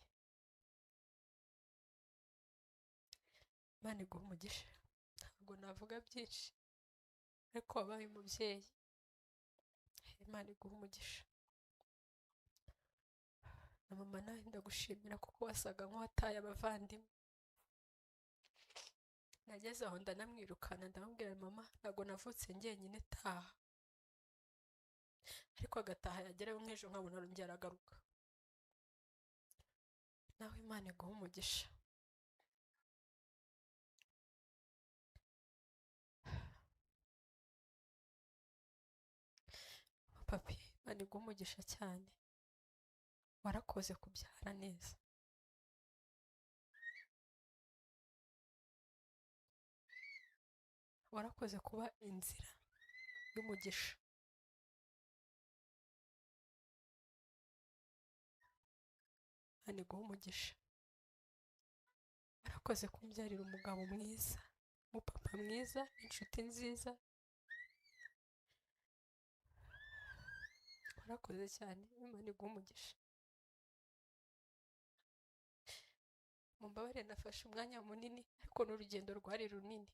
Imana iguhe umugisha. Ntabwo navuga byinshi, ariko wabaye umubyeyi. Imana iguhe umugisha. Na mama, nawe ndagushimira kuko wasaga nk'uwataye abavandimwe. Nageze aho ndanamwirukana, ndamubwira: "Mama, ntabwo navutse njyenyine, taha." Ariko agataha, yagerayo nk'ejo nkabona arongera aragaruka. Nawe Imana iguha umugisha. Papi, Imana iguha umugisha cyane, warakoze kubyara neza. Warakoze kuba inzira y'umugisha. Imana iguha umugisha. Warakoze kumbyarira umugabo mwiza, umupapa mwiza, inshuti nziza. Warakoze cyane, Imana iguha umugisha. Mumbabarire nafashe umwanya munini, ariko n'urugendo rwari runini,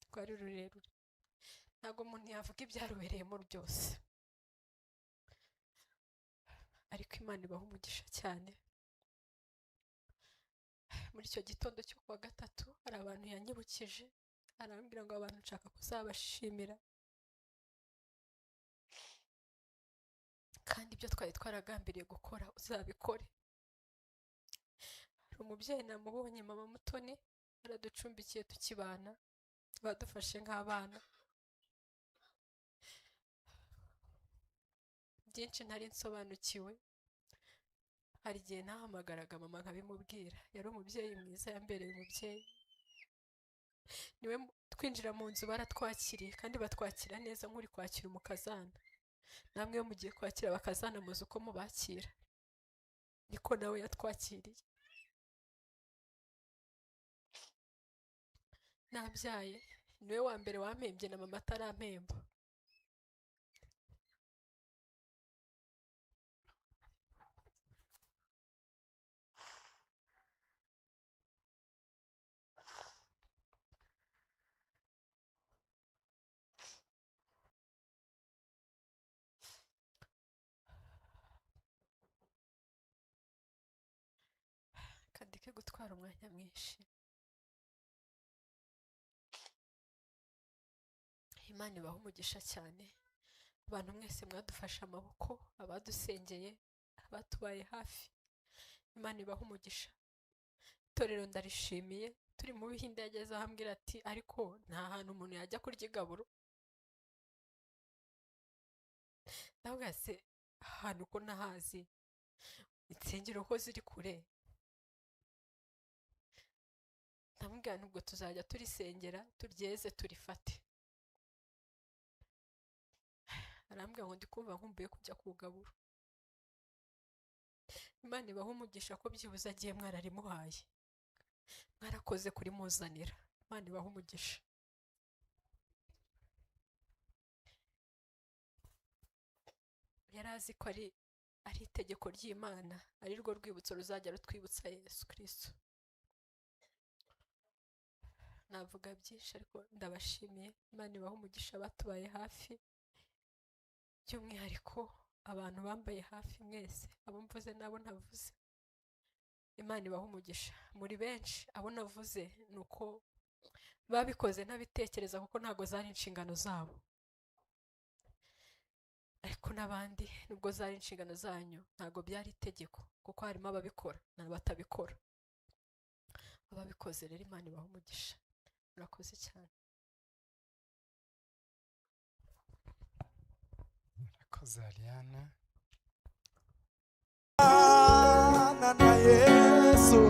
rwari rurerure. Ntabwo umuntu yavuga ibyarubereyemo byose, ariko Imana ibaha umugisha cyane. Muri icyo gitondo cyo kuwa gatatu hari abantu yanyibukije, arambwira ngo: "Abantu nshaka kuzabashimira, kandi ibyo twari twaragambiriye gukora uzabikore." Hari umubyeyi namubonye, mama Mutoni, araducumbikiye tukibana, badufashe nk'abana. Byinshi ntari nsobanukiwe, hari igihe nahamagaraga mama nkabimubwira. Yari umubyeyi mwiza, yambereye umubyeyi. Niwe twinjira mu nzu baratwakiriye, kandi batwakira neza nk'uri kwakira umukazana. Namwe iyo mugiye kwakira abakazana muzi uko mubakira, niko nawe yatwakiriye. Nabyaye, niwe wa mbere wampembye na mama atarampemba. Kandike gutwara umwanya mwinshi. Imana ibaha umugisha cyane, abantu mwese mwadufashe amaboko, abadusengeye, abatubaye hafi, Imana ibaha umugisha. Itorero ndarishimiye. Turi mu Bihinde yageze aho ambwira ati: "Ariko nta hantu umuntu yajya kurya igaburo?" Ndavuga: "Se ahantu ko ntahazi, insengero ko ziri kure?" Ndamubwira nti: "Ubwo tuzajya turisengera turyeze turifate." Arambwira ngo: "Ndi kumva nkumbuye kujya ku gaburo." Imana ibaha umugisha ko byibuze agiye mwararimuhaye, mwarakoze kurimuzanira. Imana ibaha umugisha. Yari azi ko ari itegeko ry'Imana, ari rwo rwibutso ruzajya rutwibutsa Yesu Kristo. Navuga byinshi, ariko ndabashimiye. Imana ibaha umugisha batubaye hafi, by'umwihariko abantu bambaye hafi mwese, abo mvuze n'abo ntavuze. Imana ibaha umugisha, muri benshi. Abo navuze ni uko babikoze ntabitekereza, kuko ntabwo zari inshingano zabo. Ariko n'abandi, nubwo zari inshingano zanyu, ntabwo byari itegeko, kuko harimo ababikora n'abatabikora. Ababikoze rero, Imana ibaha umugisha. Murakoze cyane. Murakoze, Ariana. Na Yesu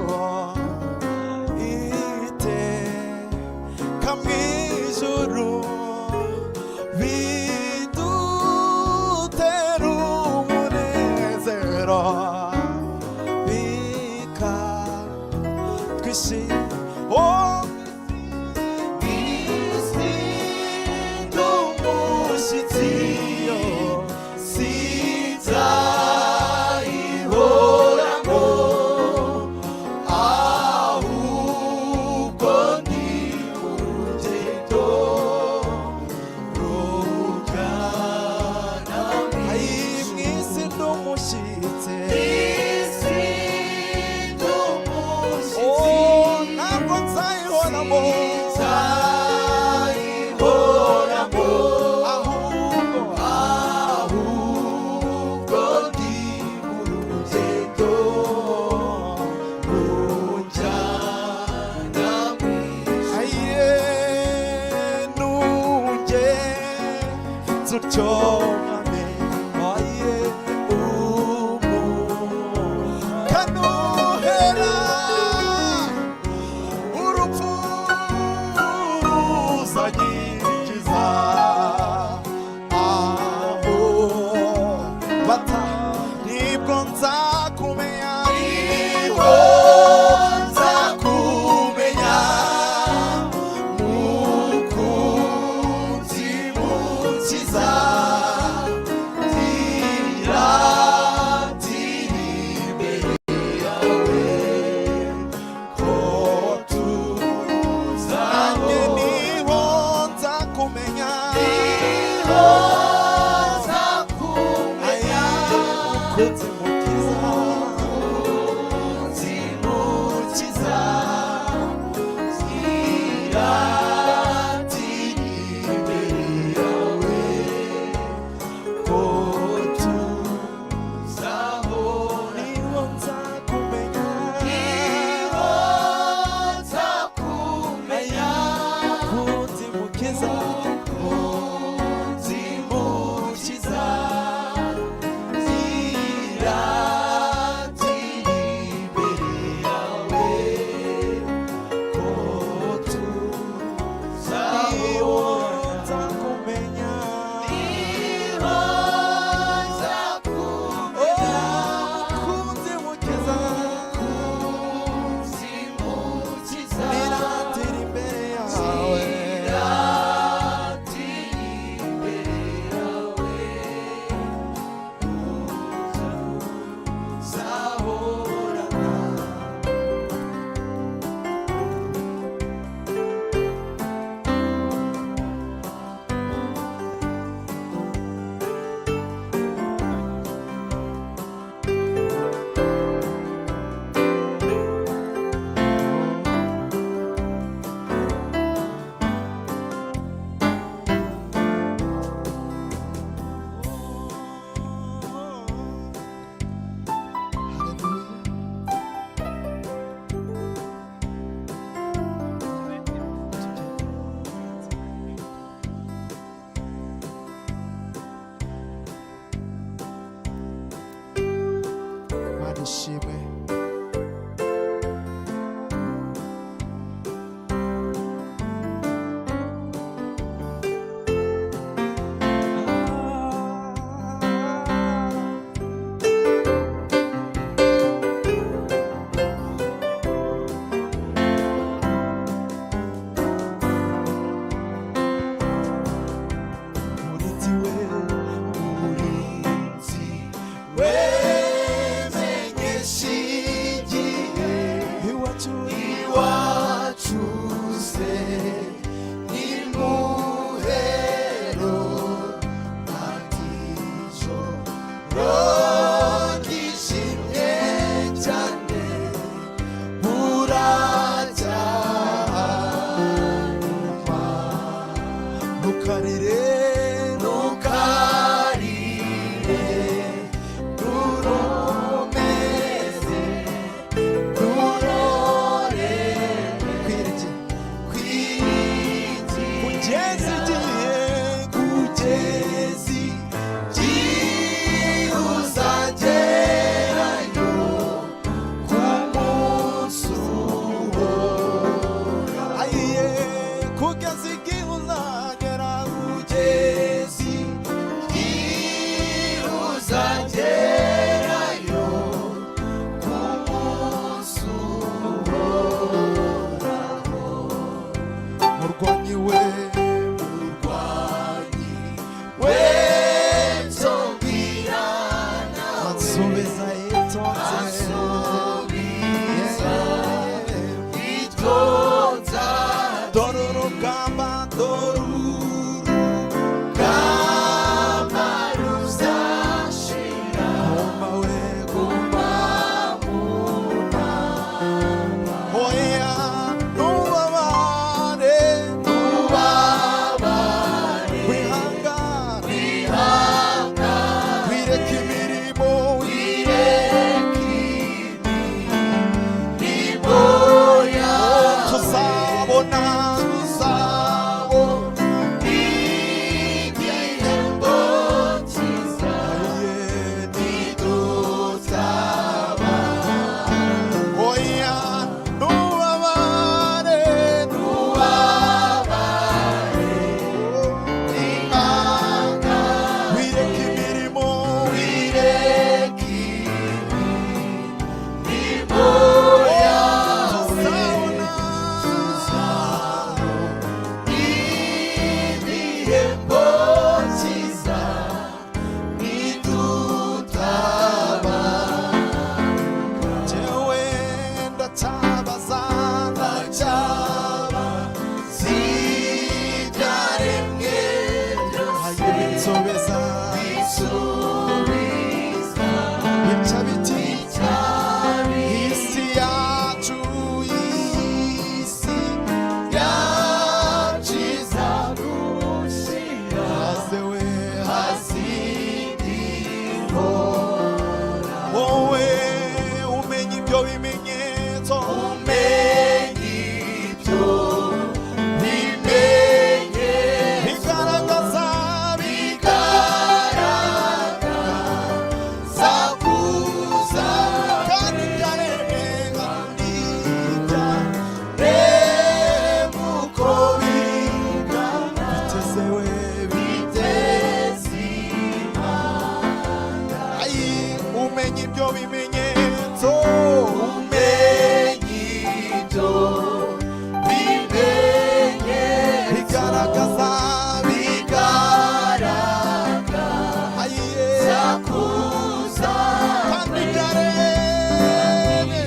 iteka mw'ijuru bidutera umunezero, bikatwishima. Oh, isi n'umushyitsi sinzayihoramo. Bata nibwo nzakumenya, nibwo nzakumenya, Mukunzi Mukiza, ndiratira imbere yawe ko tuzanye. Niho nzakumenya, niho nzakumenya, Mukunzi Mukiza, Mukunzi Mukiza, ndiratira imbere yawe ko tuzahora. Niho nzakumenya, niho nzakumenya, Mukunzi Mukiza, Mukunzi Mukiza, ndiratira imbere yawe ko tuzahora. Nzakumenya, niho nzakumenya, Mukunzi Mukiza, Mukunzi Mukiza, ndiratira imbere yawe, ndiratira imbere yawe tuzahorana. Mana ishimwe. Murinzi we, murinzi we, menyesha ibyo bimenyetso, umenye ibyo bimenyetso bigaragaza, bigaragaza ayiye kuza kandi byaremwe,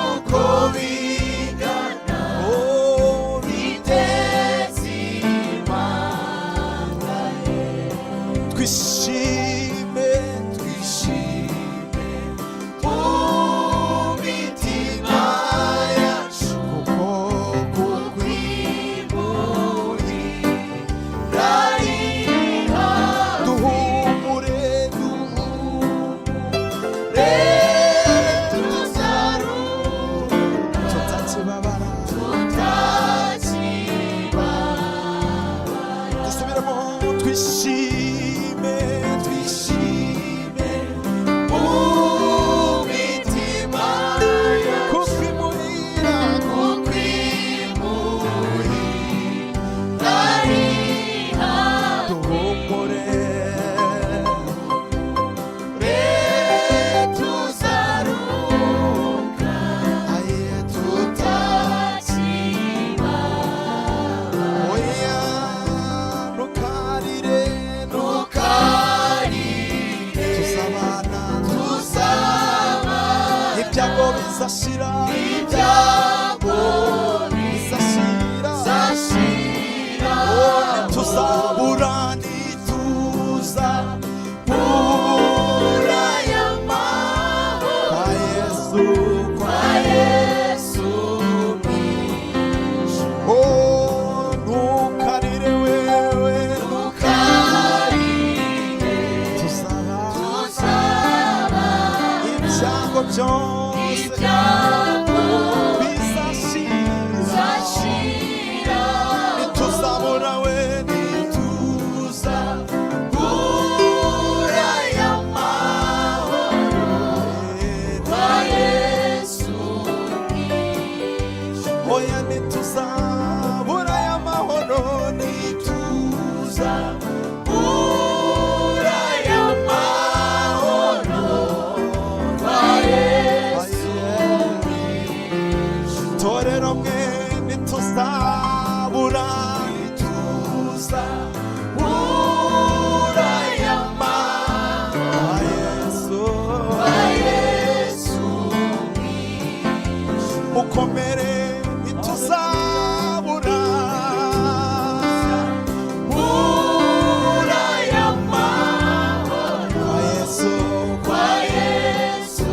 uko bingana, oh, biteze imanga. Twishime, twishime mu mitima yacu, kuko kukwimurira duhumure, duhure tuzaruhuka, tutakibabara, tutakibabara. Dusubiremo, twishime, twishime mu mitima yacu, kukwimurira, kukwimurira ari hafi, duhumure, tuzaruhuka, ayiye, tutakibabara. Oya, ntukarire, ntukarire, tuzabana, tuzabana, ibyago bizashira, ibyago bizashira, bizashira, oh, ntituzabura, ntituzabura aya mahoro kwa Yesu, kwa kwa Yesu mw'ijuru. Oh, ntukarire wewe, ntukarire, tuzaba, tuzaba, ibyago byose ibyago bizashira, bizashira, ntituzabura we, ntituzabura aya mahoro kwa Yesu mw'ijuru. Oya, ntituzabura aya mahoro, ntituzabura aya mahoro kwa Yesu mw'ijuru. Torero mwe, ntituzabura, ntituzabura aya mahoro kwa Yesu, kwa Yesu mw'ijuru. Mukomere, ntituzabura Bura aya mahoro kwa Yesu, kwa Yesu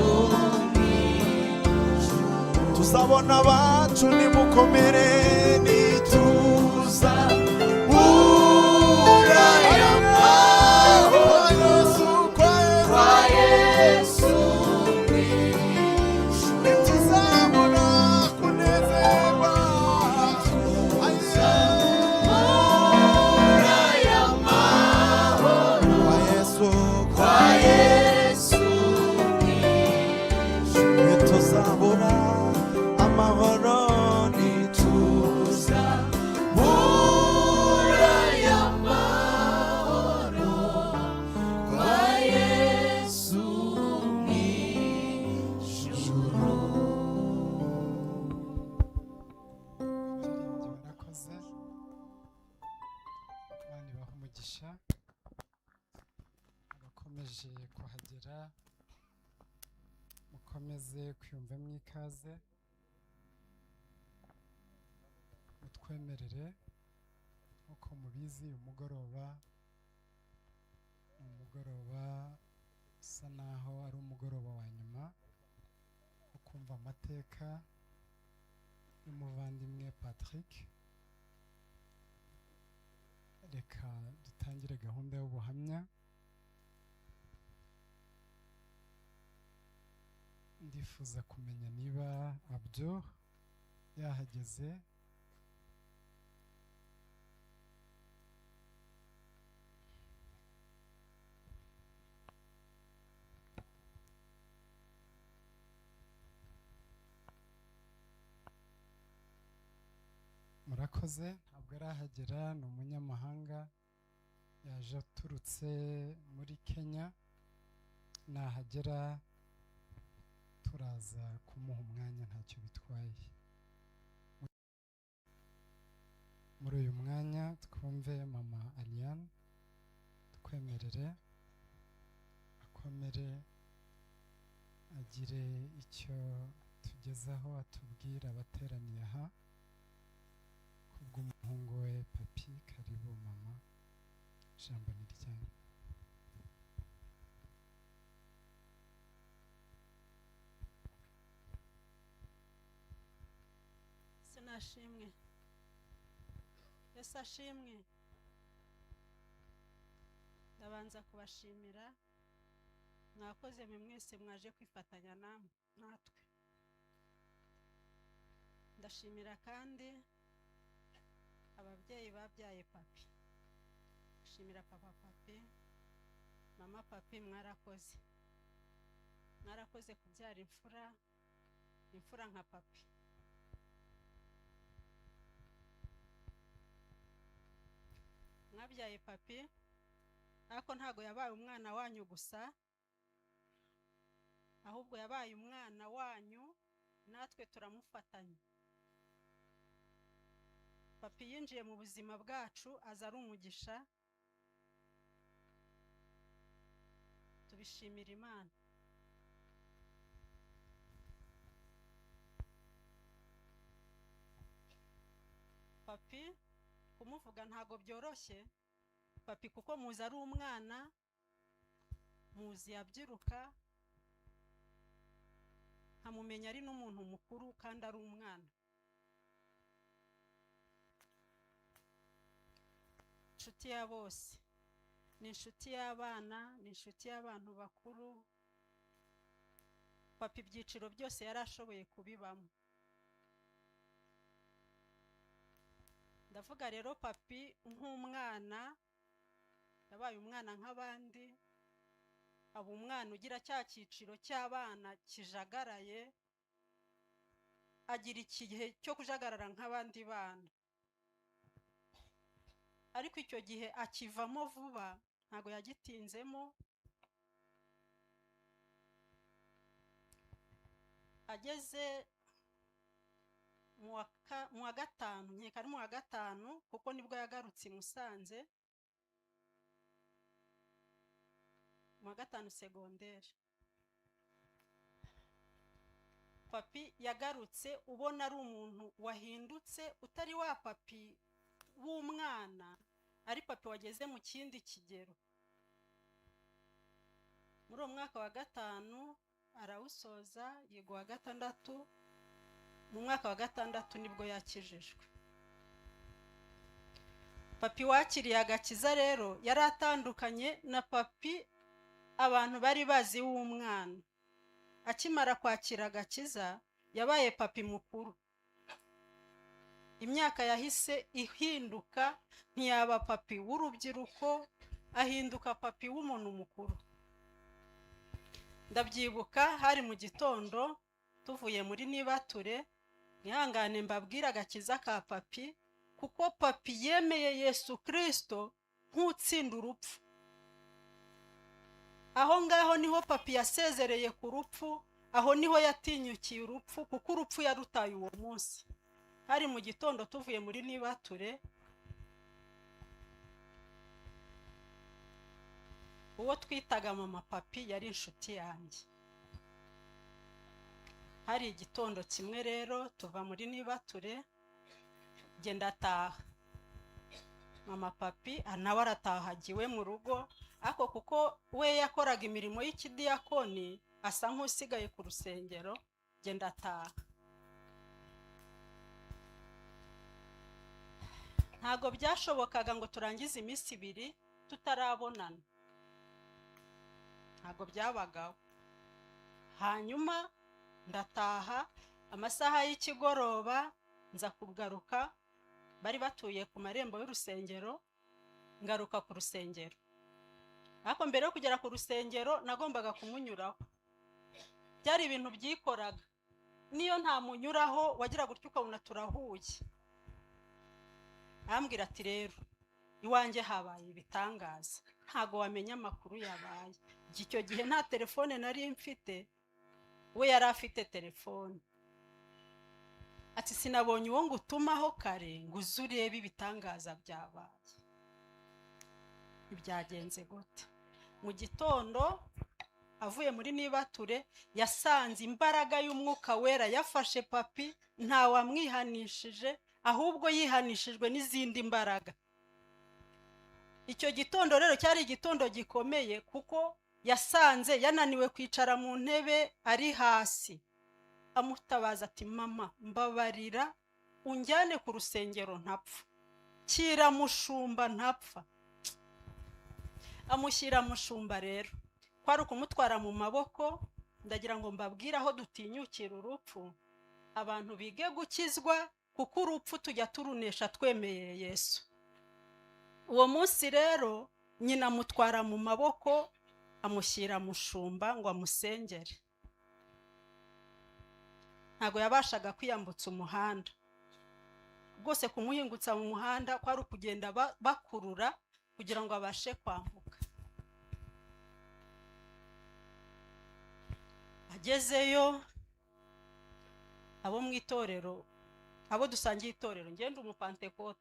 mw'ijuru. Tuzabona abacu, nimukomere, Bura aya mahoro kwa Yesu, kwa Yesu, kwa Yesu mw'ijuru. Ntituzabura kunezerwa. Bura aya mahoro Kwa Yesu, kwa Yesu mw'ijuru. Ntituzabura amahoro, Ntituzabura aya mahoro kwa Yesu mw'ijuru. Abaririmbyi barakoze, Imana ibaha umugisha. Abakomeje kuhagera, mukomeze kwiyumvamo ikaze, mutwemerere. Nk'uko mubizi, umugoroba ni umugoroba usa naho ari umugoroba wa nyuma wo kumva amateka y'umuvandimwe Patrick. Reka dutangire gahunda y'ubuhamya. Ndifuza kumenya niba Abyo yahageze. Murakoze, ntabwo arahagera, ni umunyamahanga, yaje aturutse muri Kenya. Nahagera turaza kumuha umwanya, ntacyo bitwaye. Muri uyu mwanya twumve mama Aliane, twemerere akomere agire icyo tugezaho atubwira abateraniye aha kubw'umuhungu we Papi. Karibu mama, ijambo ni ryanyu. Sinashimwe, Yesu ashimwe. Ndabanza kubashimira, mwakoze mwe mwese mwaje kwifatanya natwe. Ndashimira kandi ababyeyi babyaye Papi, ndashimira papa Papi, mama Papi, mwarakoze, mwarakoze kubyara imfura, imfura nka Papi. Mwabyaye Papi ariko ntago yabaye umwana wanyu gusa, ahubwo yabaye umwana wanyu natwe turamufatanya. Papi yinjiye mu buzima bwacu aza ari umugisha, tubishimira Imana. Papi kumuvuga ntago byoroshye, Papi kuko muzi ari umwana, muzi yabyiruka, nkamumenya ari n'umuntu mukuru kandi ari umwana. Inshuti ya bose, ni inshuti y'abana, ni inshuti y'abantu bakuru. Papi ibyiciro byose yari ashoboye kubibamo. Ndavuga rero Papi nk'umwana, yabaye umwana nk'abandi, aba umwana ugira cya cyiciro cy'abana kijagaraye, agira igihe cyo kujagarara nk'abandi bana, ariko icyo gihe akivamo vuba, ntago yagitinzemo. Ageze mu wa gatanu, nkeka ari mu wa gatanu kuko nibwo yagarutse i Musanze, mu wa gatanu segonderi. Papi yagarutse ubona ari umuntu wahindutse, utari wa Papi w'umwana, ari Papi wageze mu kindi kigero. Muri uwo mwaka wa gatanu arawusoza, yiga uwa gatandatu. Mu mwaka wa gatandatu nibwo yakijijwe. Papi wakiriye agakiza rero yari atandukanye na Papi abantu bari bazi w'umwana. Akimara kwakira agakiza yabaye Papi mukuru. Imyaka yahise ihinduka, ntiyaba Papi w'urubyiruko, ahinduka Papi w'umuntu mukuru. Ndabyibuka hari mu gitondo tuvuye muri Nibature, mwihangane mbabwire agakiza ka Papi, kuko Papi yemeye Yesu Kristo nk'utsinda urupfu. Aho ngaho niho Papi yasezereye ku rupfu, aho niho yatinyukiye urupfu, kuko urupfu yarutaye uwo munsi. Hari mu gitondo tuvuye muri Nibature, uwo twitaga mama Papi yari inshuti yanjye. Hari igitondo kimwe rero tuva muri Nibature, genda ataha. Mama Papi nawe aratahagiwe mu rugo, ariko kuko we yakoraga imirimo y'ikidiyakoni asa nk'usigaye ku rusengero, genda ataha. Ntago byashobokaga ngo turangize iminsi ibiri tutarabonana, ntago byabagaho. Hanyuma ndataha amasaha y'ikigoroba, nza kugaruka, bari batuye ku marembo y'urusengero, ngaruka ku rusengero. Ariko mbere yo kugera ku rusengero nagombaga kumunyuraho, byari ibintu byikoraga, niyo ntamunyuraho wagira gutyo ukabona turahuye. Arambwira ati rero iwanjye habaye ibitangaza, Ntago wamenya amakuru yabaye. Icyo gihe nta telefone nari mfite, we yari afite telefone. Ati sinabonye uwo ngutumaho kare ngo uze urebe ibitangaza byabaye. Ibyagenze gute? Mu gitondo avuye muri nibature yasanze imbaraga y'umwuka wera yafashe papi, ntawamwihanishije ahubwo yihanishijwe n'izindi mbaraga. Icyo gitondo rero cyari igitondo gikomeye kuko yasanze yananiwe kwicara mu ntebe ari hasi. Amutabaza ati mama mbabarira unjyane ku rusengero ntapfa, kira mushumba ntapfa. Amushyira mushumba rero kwari ukumutwara mu maboko. Ndagira ngo mbabwire aho dutinyukira urupfu, abantu bige gukizwa kuko urupfu tujya turunesha twemeye Yesu. Uwo munsi rero nyina amutwara mu maboko amushyira mushumba ngo amusengere. Ntago yabashaga kwiyambutsa umuhanda rwose, kumuhingutsa mu muhanda kwari ukugenda bakurura kugira ngo abashe kwambuka. Agezeyo abo mu itorero, abo dusangiye itorero, ngende umupantekote,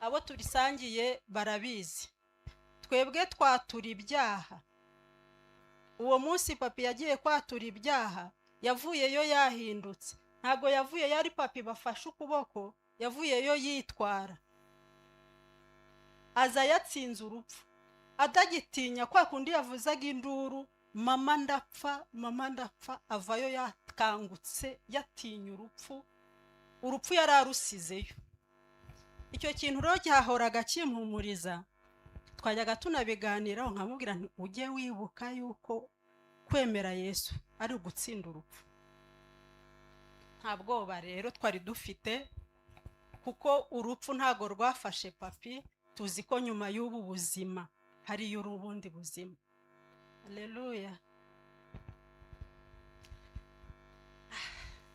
abo turisangiye barabizi, twebwe twatura ibyaha. Uwo munsi papi yagiye kwatura ibyaha, yavuyeyo yahindutse. Ntago yavuye yari papi bafashe ukuboko, yavuyeyo yitwara, aza yatsinze urupfu, atagitinya kwa kundi yavuzaga induru mama ndapfa, mama ndapfa. Avayo yakangutse yatinya urupfu, urupfu yararusizeyo. Icyo kintu rero cyahoraga kimpumuriza, twajyaga tunabiganiraho nkamubwira nti ujye wibuka yuko kwemera Yesu ari ugutsinda urupfu. Nta bwoba rero twari dufite kuko urupfu ntago rwafashe papi, tuzi ko nyuma y'ubu buzima hariyo urubundi buzima. Haleluya.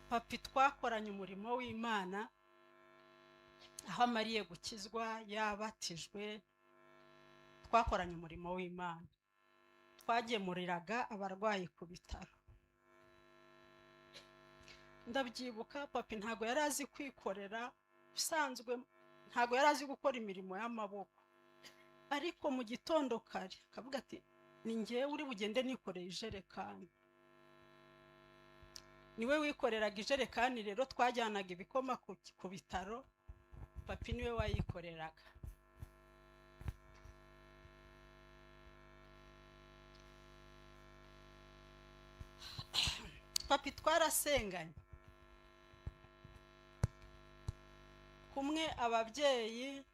Papi twakoranye umurimo w'Imana aho amariye gukizwa yabatijwe, twakoranye umurimo w'Imana, twagemuriraga abarwayi ku bitaro. Ndabyibuka papi ntago yari azi kwikorera, usanzwe ntago yari azi gukora imirimo y'amaboko, ariko mu gitondo kare akavuga ati ni ngewe uri bugende nikoreye ijerekani. Niwe wikoreraga ijerekani rero, twajyanaga ibikoma ku bitaro, papi niwe wayikoreraga. Papi twarasenganye kumwe, ababyeyi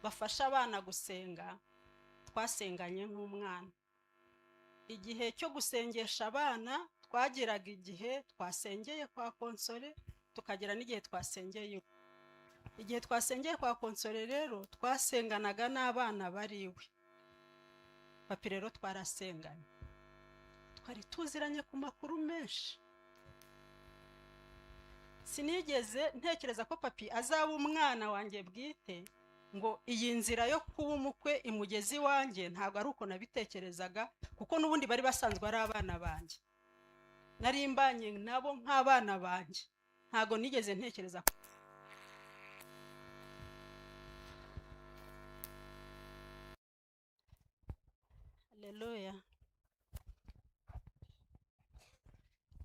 bafasha abana gusenga, twasenganye nk'umwana. Igihe cyo gusengesha abana twagiraga igihe twasengeye kwa Konsole, tukagera n'igihe twasengeye. Igihe twasengeye kwa Konsole rero twasenganaga n'abana bariwe. Papi rero twarasenganye, twari tuziranye ku makuru menshi. Sinigeze ntekereza ko papi azaba umwana wanjye bwite, ngo iyi nzira yo kuba umukwe imugezi wanjye ntabwo ari uko nabitekerezaga, kuko n'ubundi bari basanzwe ari abana banjye, nari mbanye nabo nk'abana banjye, ntabwo nigeze ntekereza. Haleluya.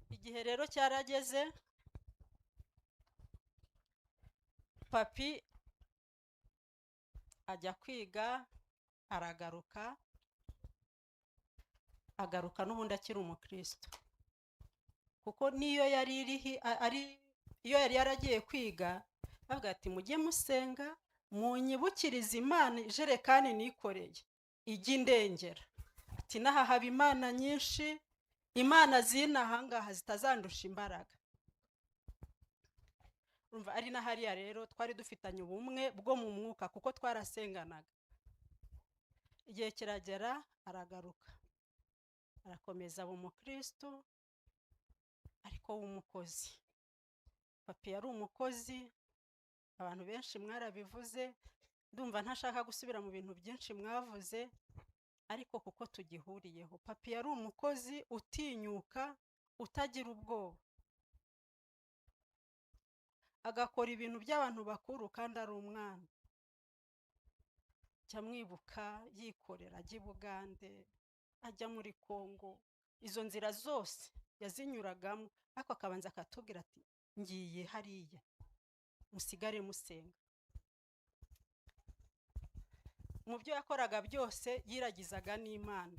Igihe rero cyarageze papi ajya kwiga, aragaruka, agaruka n'ubundi akiri umukristo, kuko niyo yari ari iyo yari yaragiye kwiga avuga ati mujye musenga munyibukirize Imana ijerekani nikoreye ijya indengera, ati naha haba imana nyinshi, imana zinahangaha zitazandusha imbaraga. Urumva ari na hariya rero twari dufitanye ubumwe bwo mu mwuka kuko twarasenganaga. Igihe kiragera aragaruka, arakomeza aba umukristo ariko w'umukozi. Papi yari umukozi, abantu benshi mwarabivuze, Ndumva ntashaka gusubira mu bintu byinshi mwavuze, ariko kuko tugihuriyeho, Papi yari umukozi utinyuka, utagira ubwoba, agakora ibintu by'abantu bakuru kandi ari umwana. Jya mwibuka yikorera ajya i Bugande, ajya muri Kongo, izo nzira zose yazinyuragamo, ariko akabanza akatubwira ati ngiye hariya, musigare musenga. Mu byo yakoraga byose yiragizaga n'Imana.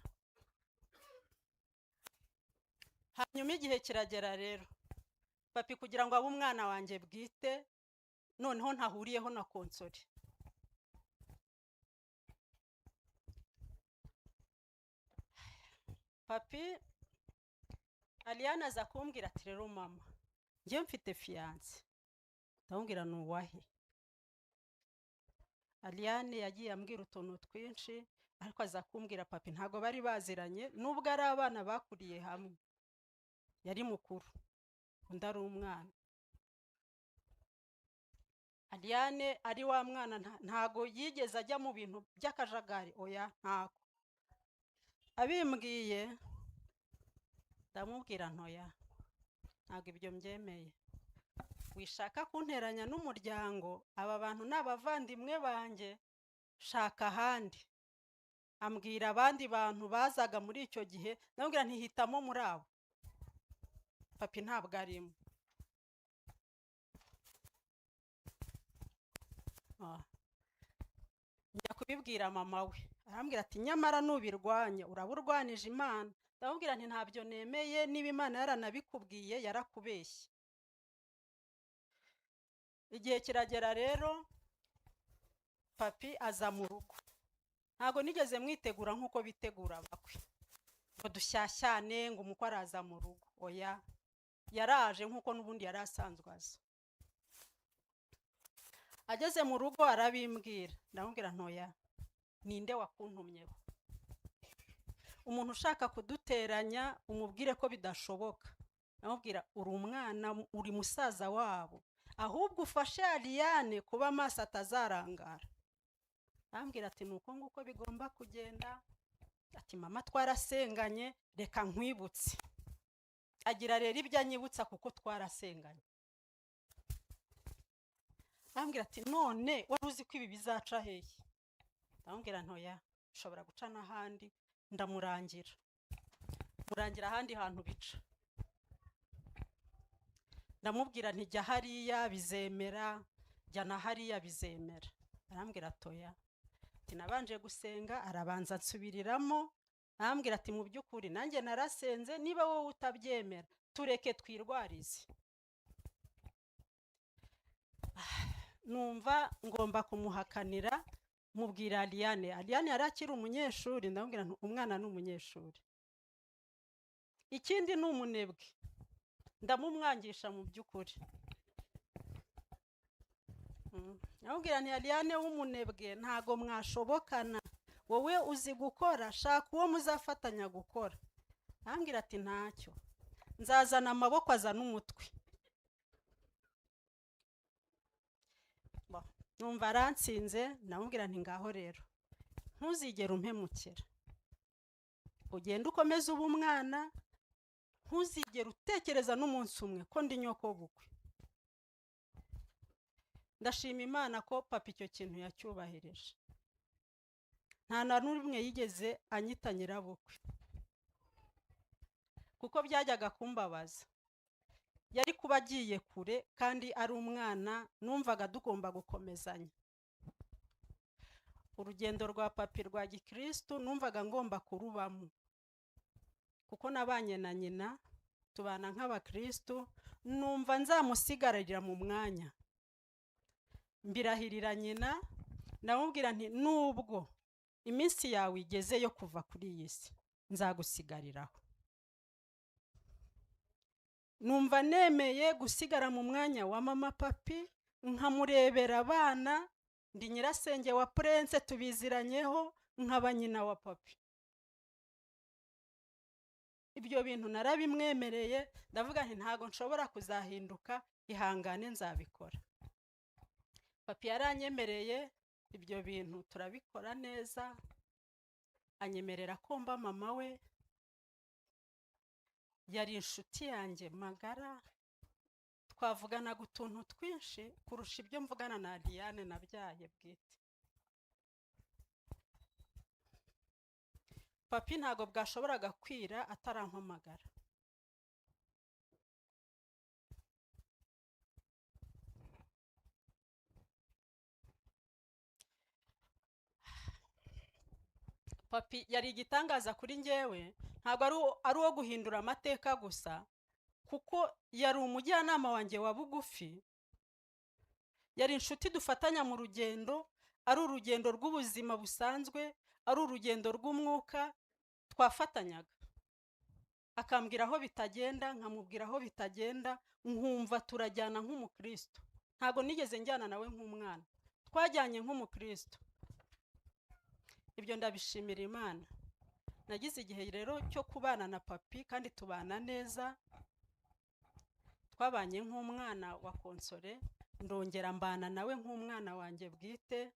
Hanyuma igihe kiragera rero, Papi kugira ngo abe umwana wanjye bwite, noneho ntahuriyeho na Konsori. Papi Aliane aza kumbwira ati rero mama, njye mfite fiyanse. Ndamubwira ni uwahe? Aliane yagiye ambwira utuntu twinshi, ariko aza kumbwira Papi ntago bari baziranye, nubwo ari abana bakuriye hamwe. Yari mukuru, undi ari umwana. Aliane ari wa mwana ntago yigeze ajya mu bintu by'akajagari, oya ntako. Abimbwiye ndamubwira ntoya, ntago ibyo mbyemeye. Wishaka kunteranya n'umuryango, aba bantu ni abavandimwe banjye, shaka ahandi. Ambwira abandi bantu bazaga muri icyo gihe, ndamubwira nti hitamo muri abo. Papi ntabwo arimo. Njya kubibwira mama we, arambwira ati nyamara nubirwanya uraba urwanije Imana. Ndamubwira nti ntabyo nemeye, niba Imana yaranabikubwiye yarakubeshye. Igihe kiragera rero, Papi aza mu rugo. Ntago nigeze mwitegura nk'uko bitegura abakwe, ngo dushyashyane ngo umukwe araza mu rugo, oya. Yaraje nk'uko n'ubundi yari asanzwe aza. Ageze mu rugo arabimbwira, ndamubwira ntoya, ninde wakuntumyeho? Umuntu ushaka kuduteranya umubwire ko bidashoboka. Ndamubwira uri umwana, uri musaza wabo, ahubwo ufashe Aliane kuba amaso atazarangara. Arambwira ati nuko nguko bigomba kugenda. Ati mama twarasenganye, reka nkwibutse. Agira rero ibyo anyibutsa kuko twarasenganye. Arambwira ati none wari uzi ko ibi bizaca hehe? Ndamubwira ntoya, ushobora guca n'ahandi. Ndamurangira, murangira ahandi hantu bica. Ndamubwira nti jya hariya bizemera, jya na hariya bizemera. Arambwira atoya. Ati nabanje gusenga, arabanza nsubiriramo, arambwira ati mu by'ukuri nanjye narasenze, niba wowe utabyemera tureke twirwarize. Numva ngomba kumuhakanira, mubwira Aliane. Aliane yari akiri umunyeshuri, ndamubwira nti umwana ni umunyeshuri, ikindi ni umunebwe, ndamumwangisha mu by'ukuri. Ndamubwira nti Aliane w'umunebwe ntago mwashobokana, wowe uzi gukora, shaka uwo muzafatanya gukora. Arambwira ati ntacyo, nzazana amaboko azana umutwe. Numva aransinze, ndamubwira nti ngaho rero ntuzigere umpemukira, ugende ukomeze uba umwana, ntuzigere utekereza n'umunsi umwe ko ndi nyokobukwe. Ndashima Imana ko papa icyo kintu yacyubahirije, nta na n'umwe yigeze anyita nyirabukwe, kuko byajyaga kumbabaza. Yari kuba agiye kure kandi ari umwana, numvaga tugomba gukomezanya. Urugendo rwa Papi rwa gikristu numvaga ngomba kurubamo, kuko nabanye na nyina tubana nk'abakristu, numva nzamusigarira mu mwanya. Mbirahirira nyina, ndamubwira nti nubwo iminsi yawe igeze yo kuva kuri iyi si, nzagusigariraho. Numva nemeye gusigara mu mwanya wa mama Papi, nkamurebera abana, ndi nyirasenge wa Prince tubiziranyeho, nkaba nyina wa Papi. Ibyo bintu narabimwemereye, ndavuga nti ntago nshobora kuzahinduka, ihangane nzabikora. Papi yaranyemereye, Ibyo bintu turabikora neza, anyemerera ko mba mama we. Yari inshuti yanjye magara, twavuganaga utuntu twinshi kurusha ibyo mvugana na Diane nabyaye bwite. Papi ntabwo bwashoboraga kwira atarampamagara. Papi yari igitangaza kuri njyewe, ntabwo ari uwo guhindura amateka gusa, kuko yari umujyanama wanjye wa bugufi, yari inshuti dufatanya mu rugendo, ari urugendo rw'ubuzima busanzwe, ari urugendo rw'umwuka, twafatanyaga. Akambwira aho bitagenda, nkamubwira aho bitagenda, nkumva turajyana nk'umukristo. Ntabwo nigeze njyana nawe nk'umwana, twajyanye nk'umukristo. Ibyo ndabishimira Imana. Nagize igihe rero cyo kubana na papi kandi tubana neza, twabanye nk'umwana wa Konsore, ndongera mbana nawe nk'umwana wanjye bwite,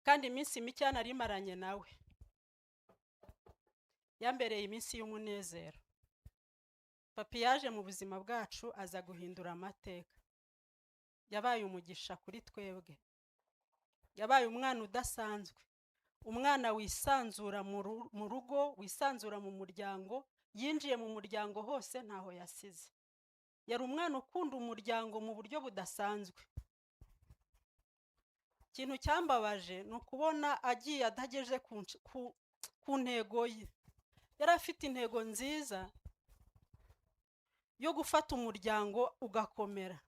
kandi iminsi mike nari maranye nawe yambereye iminsi y'umunezero. Papi yaje mu buzima bwacu aza guhindura amateka, yabaye umugisha kuri twebwe, yabaye umwana udasanzwe, umwana wisanzura mu rugo, wisanzura mu muryango, yinjiye mu muryango hose ntaho yasize. Yari umwana ukunda umuryango mu buryo budasanzwe. Ikintu cyambabaje ni ukubona agiye atageje ku ntego ye. Yari afite intego nziza yo gufata umuryango ugakomera,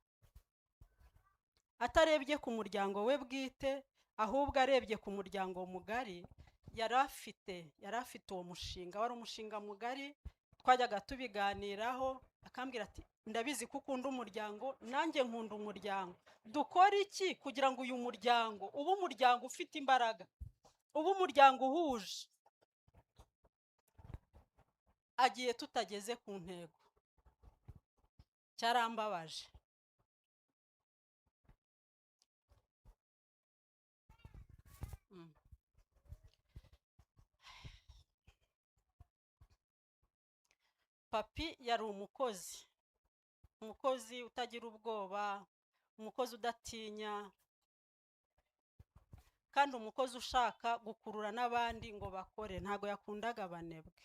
atarebye ku muryango we bwite, ahubwo arebye ku muryango mugari. Yari afite uwo mushinga, wari umushinga mugari, twajyaga tubiganiraho, akambwira ati ndabizi ko ukunda umuryango, nanjye nkunda umuryango, dukora iki kugira ngo uyu muryango ube umuryango ufite imbaraga, ube umuryango uhuje. Agiye tutageze ku ntego, cyarambabaje. Papi yari umukozi, umukozi utagira ubwoba, umukozi udatinya, kandi umukozi ushaka gukurura n'abandi ngo bakore, ntago yakundaga abanebwe.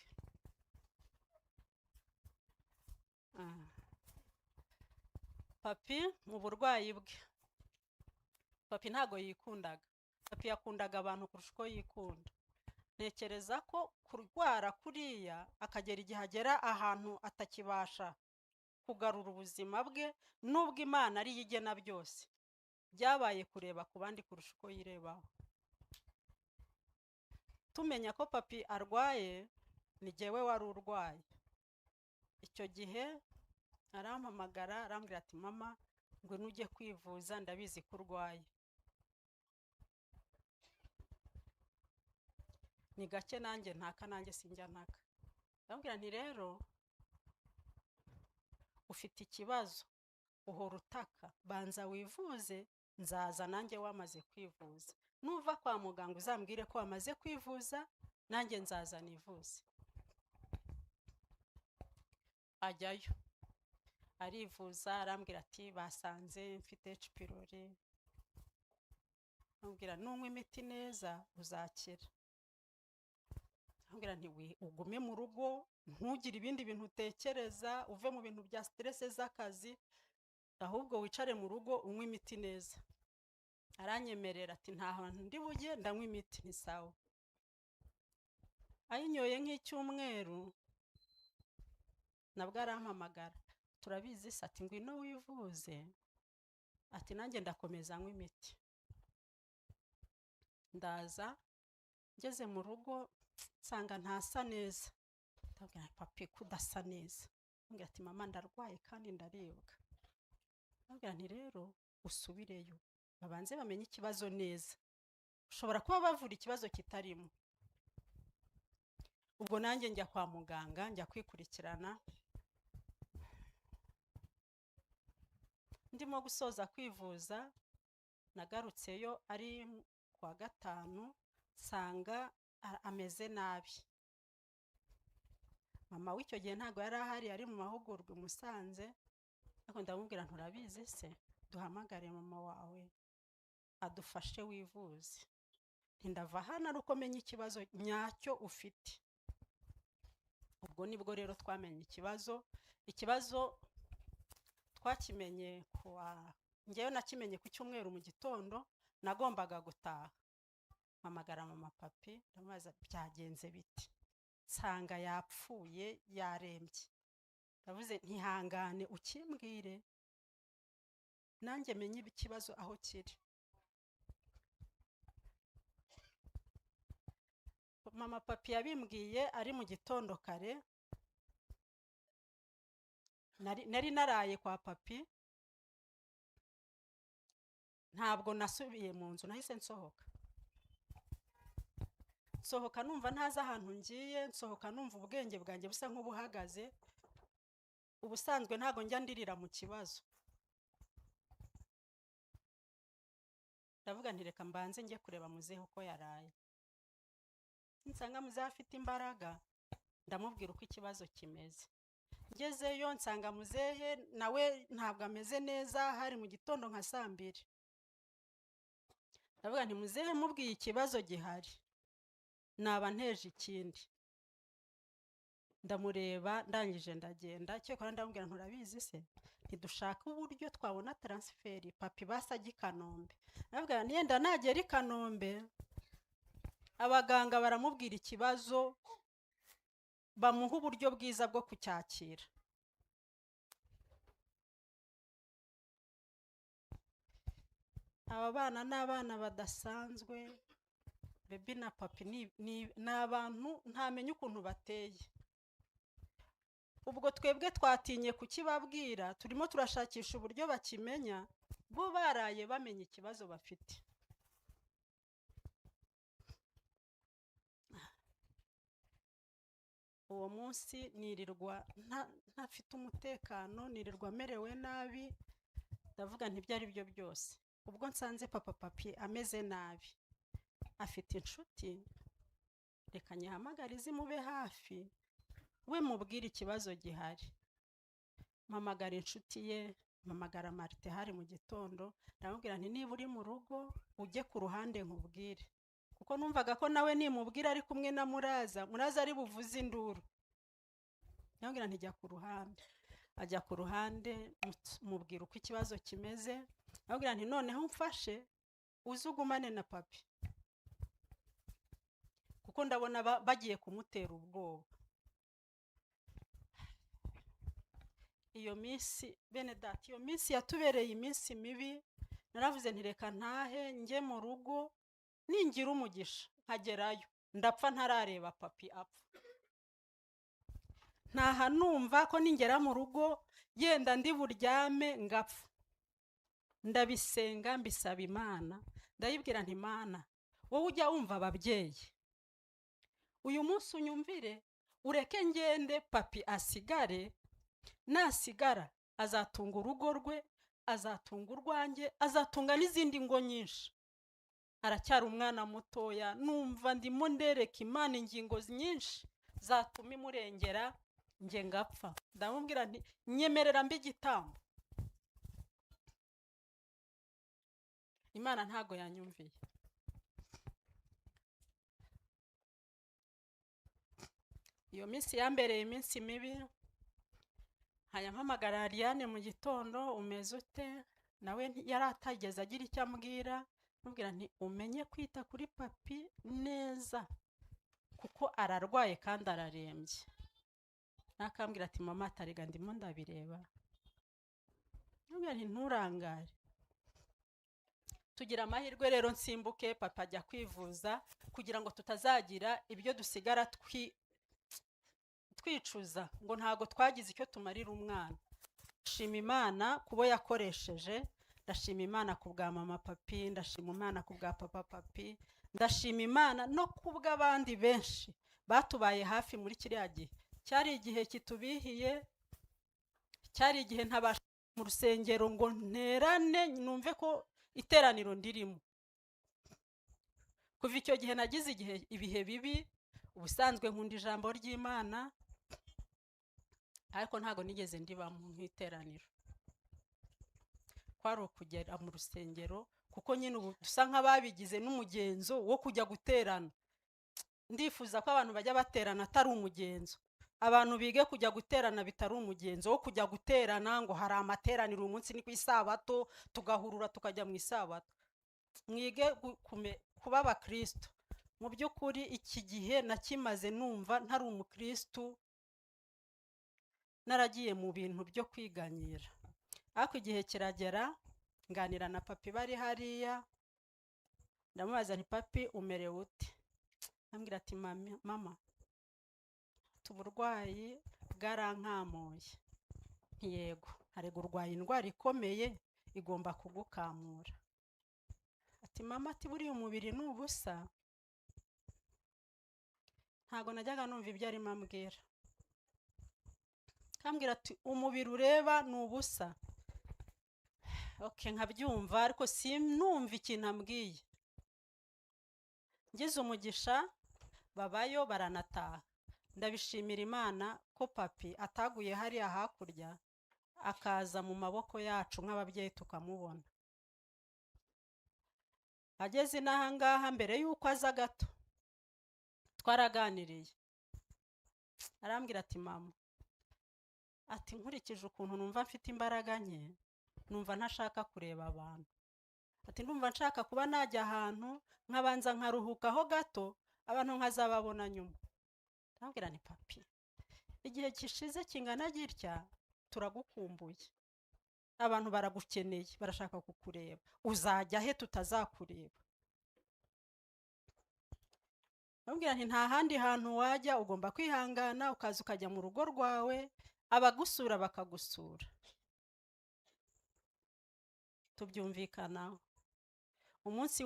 Papi mu burwayi bwe, papi ntago yikundaga, papi yakundaga abantu kurusha uko yikunda. Ntekereza ko kurwara kuriya akagera igihe agera ahantu atakibasha kugarura ubuzima bwe, nubwo Imana ari igena byose, byabaye kureba ku bandi kurusha uko yirebaho. Tumenya ko papi arwaye, ni jyewe wari urwaye. Icyo gihe arampamagara arambwira ati mama ngwino ujye kwivuza, ndabizi ko urwaye. Ni gake nanjye ntaka, nanjye sinjya ntaka. Ndamubwira nti rero ufite ikibazo, uhora utaka, banza wivuze, nzaza nanjye wamaze kwivuza. Nuva kwa muganga uzambwire ko wamaze kwivuza, nanjye nzaza nivuze. Ajyayo arivuza, arambwira ati basanze mfite H pylori. Ndamubwira nunywa imiti neza uzakira. Ndamubwira nti ugume mu rugo, ntugire ibindi bintu utekereza, uve mu bintu bya stress z'akazi, ahubwo wicare mu rugo unywe imiti neza. Aranyemerera ati nta hantu ndi bujye, ndanywa imiti. Ni sawa. Ayinyoye nk'icyumweru, nabwo arampamagara, turabizi se, ati ngwino wivuze, ati nanjye ndakomeza nywa imiti. Ndaza ngeze mu rugo nsanga ntasa neza. Ndabwira papi ko udasa neza. Ndabwira ati mama ndarwaye kandi ndaribwa. Ndabwira nti rero usubireyo, babanze bamenye ikibazo neza, ushobora kuba bavura ikibazo kitarimo. Ubwo nanjye njya kwa muganga, njya kwikurikirana. Ndimo gusoza kwivuza, Nagarutseyo ari kuwa gatanu, nsanga ameze nabi. Mama w'icyo gihe ntabwo yari ahari, yari mu mahugurwa i Musanze, ariko ndamubwira: "Nturabizi se, duhamagare mama wawe adufashe wivuze." Ndava hano ari uko menya ikibazo nyacyo ufite. Ubwo nibwo rero twamenye ikibazo. Ikibazo twakimenye kuwa, ngewe nakimenye ku cyumweru mu gitondo. Nagombaga gutaha, mpamagara mama Papi, ndamubaza byagenze biti, nsanga yapfuye, yarembye. Ndavuze ntihangane ukimbwire nanjye menye ikibazo aho kiri. Mama Papi yabimbwiye ari mu gitondo kare. Nari naraye kwa Papi, ntabwo nasubiye mu nzu, nahise nsohoka. Nsohoka numva ntazi ahantu ngiye, nsohoka numva ubwenge bwanjye busa nk'ubuhagaze. Ubusanzwe ntabwo njya ndirira mu kibazo. Ndavuga nti reka mbanze njye kureba muzehe uko yaraye. Nsanga muzehe afite imbaraga, ndamubwira uko ikibazo kimeze. Ngezeyo nsanga muzehe nawe ntabwo ameze neza, hari mu gitondo nka saa mbiri. Ndavuga nti muzehe mubwiye ikibazo gihari naba nteje ikindi. Ndamureba, ndangije ndagenda. Cyakora ndamubwira: "Nturabizi se, ntidushaka uburyo twabona transfert Papi basi ajya i Kanombe." Ndabwira nti yenda nagera i Kanombe abaganga baramubwira ikibazo, bamuha uburyo bwiza bwo kucyakira. Aba bana ni abana badasanzwe. Baby na Papi ni abantu ntamenya ukuntu bateye. Ubwo twebwe twatinye kukibabwira, turimo turashakisha uburyo bakimenya, bo baraye bamenya ikibazo bafite. Uwo munsi nirirwa ntafite umutekano, nirirwa merewe nabi. Ndavuga nti ibyo ari byo byose, ubwo nsanze papa Papi ameze nabi, afite inshuti, reka nyihamagare izimube hafi, we mubwire ikibazo gihari. Mpamagara inshuti ye, mpamagara Marite, hari mu gitondo. Ndamubwira nti niba uri mu rugo ujye ku ruhande nkubwire, kuko numvaga ko nawe nimubwira ari kumwe na Muraza, Muraza ari buvuze induru. Ndamubwira nti jya ku ruhande. Ajya ku ruhande, mubwira uko ikibazo kimeze. Ndamubwira nti noneho mfashe uze ugumane na Papi, kuko ndabona bagiye kumutera ubwoba. Iyo minsi bene data, iyo minsi yatubereye iminsi mibi. Naravuze nti reka ntahe njye mu rugo, ningira umugisha nkagerayo ndapfa ntarareba Papi apfa. Ntaha numva ko ningera mu rugo yenda ndi buryame ngapfa. Ndabisenga, mbisaba Imana, ndayibwira nti Mana, wowe ujya wumva ababyeyi, uyu munsi unyumvire, ureke ngende Papi asigare. Nasigara azatunga urugo rwe, azatunga urwanjye, azatunga n'izindi ngo nyinshi. Aracyari umwana mutoya. Numva ndimo ndereka Imana ingingo nyinshi zatuma imurengera nge ngapfa. Ndamubwira nti nyemerera mbe igitambo. Imana ntago yanyumviye. Iyo minsi yambereye iminsi mibi. Nkajya mpamagara Ariane mu gitondo: "Umeze ute?" Nawe yari atageze agira icyo ambwira. Mubwira nti umenye kwita kuri Papi neza kuko ararwaye kandi ararembye. Nakambwira ati mama atarega ndimo ndabireba. Mubwira nti nturangare. Tugira amahirwe rero nsimbuke, papa ajya kwivuza kugira ngo tutazagira ibyo dusigara twicuza ngo ntago twagize icyo tumarira umwana. Ndashima Imana kubo yakoresheje, ndashima Imana ku bwa mama Papi, ndashima Imana ku bwa papa Papi, ndashima Imana no ku bw'abandi benshi batubaye hafi muri kiriya gihe. Cyari igihe kitubihiye, cyari igihe ntabasha mu rusengero ngo nterane numve ko iteraniro ndirimo. Kuva icyo gihe nagize igihe ibihe bibi. Ubusanzwe nkunda ijambo ry'Imana, ariko ntabwo nigeze ndibamo nk'iteraniro. Kwari ukugera mu rusengero, kuko nyine ubu dusa nk'ababigize n'umugenzo wo kujya guterana. Ndifuza ko abantu bajya baterana atari umugenzo, abantu bige kujya guterana bitari umugenzo wo kujya guterana ngo hari amateraniro uyu munsi ni ku isabato, tugahurura tukajya mu isabato. Mwige kuba abakristo mu by'ukuri. Iki gihe nakimaze numva ntari umukristo, naragiye mu bintu byo kwiganyira. Ariko igihe kiragera nganira na papi, bari hariya, ndamubaza nti: "Papi, umerewe ute?" Ambwira ati: "Mama, uburwayi bwarankamuye." Nti: "Yego, arega urwaye indwara ikomeye igomba kugukamura." Ati: "Mama," ati, "buriya umubiri ni ubusa." Ntabwo najyaga numva ibyo arimo ambwira. Akambwira ati: "Umubiri ureba ni ubusa." Okay, nkabyumva ariko sinumva ikintu ambwiye. Ngize umugisha babayo baranataha. Ndabishimira Imana ko papi ataguye hariya hakurya, akaza mu maboko yacu nk'ababyeyi tukamubona ageze inaha ngaha. Mbere y'uko aza gato twaraganiriye, arambwira ati: "Mama," ati, "nkurikije ukuntu numva mfite imbaraga nke, numva ntashaka kureba abantu," ati, "ndumva nshaka kuba najya ahantu nkabanza nkaruhukaho gato, abantu nkazababona nyuma." Ndabwira ni: "Papi, igihe gishize kingana gitya, turagukumbuye, abantu baragukeneye, barashaka kukureba. Uzajya he tutazakureba?" Ndamubwira nti: "Nta handi hantu wajya, ugomba kwihangana ukaza ukajya mu rugo rwawe, abagusura bakagusura." Tubyumvikanaho. Umunsi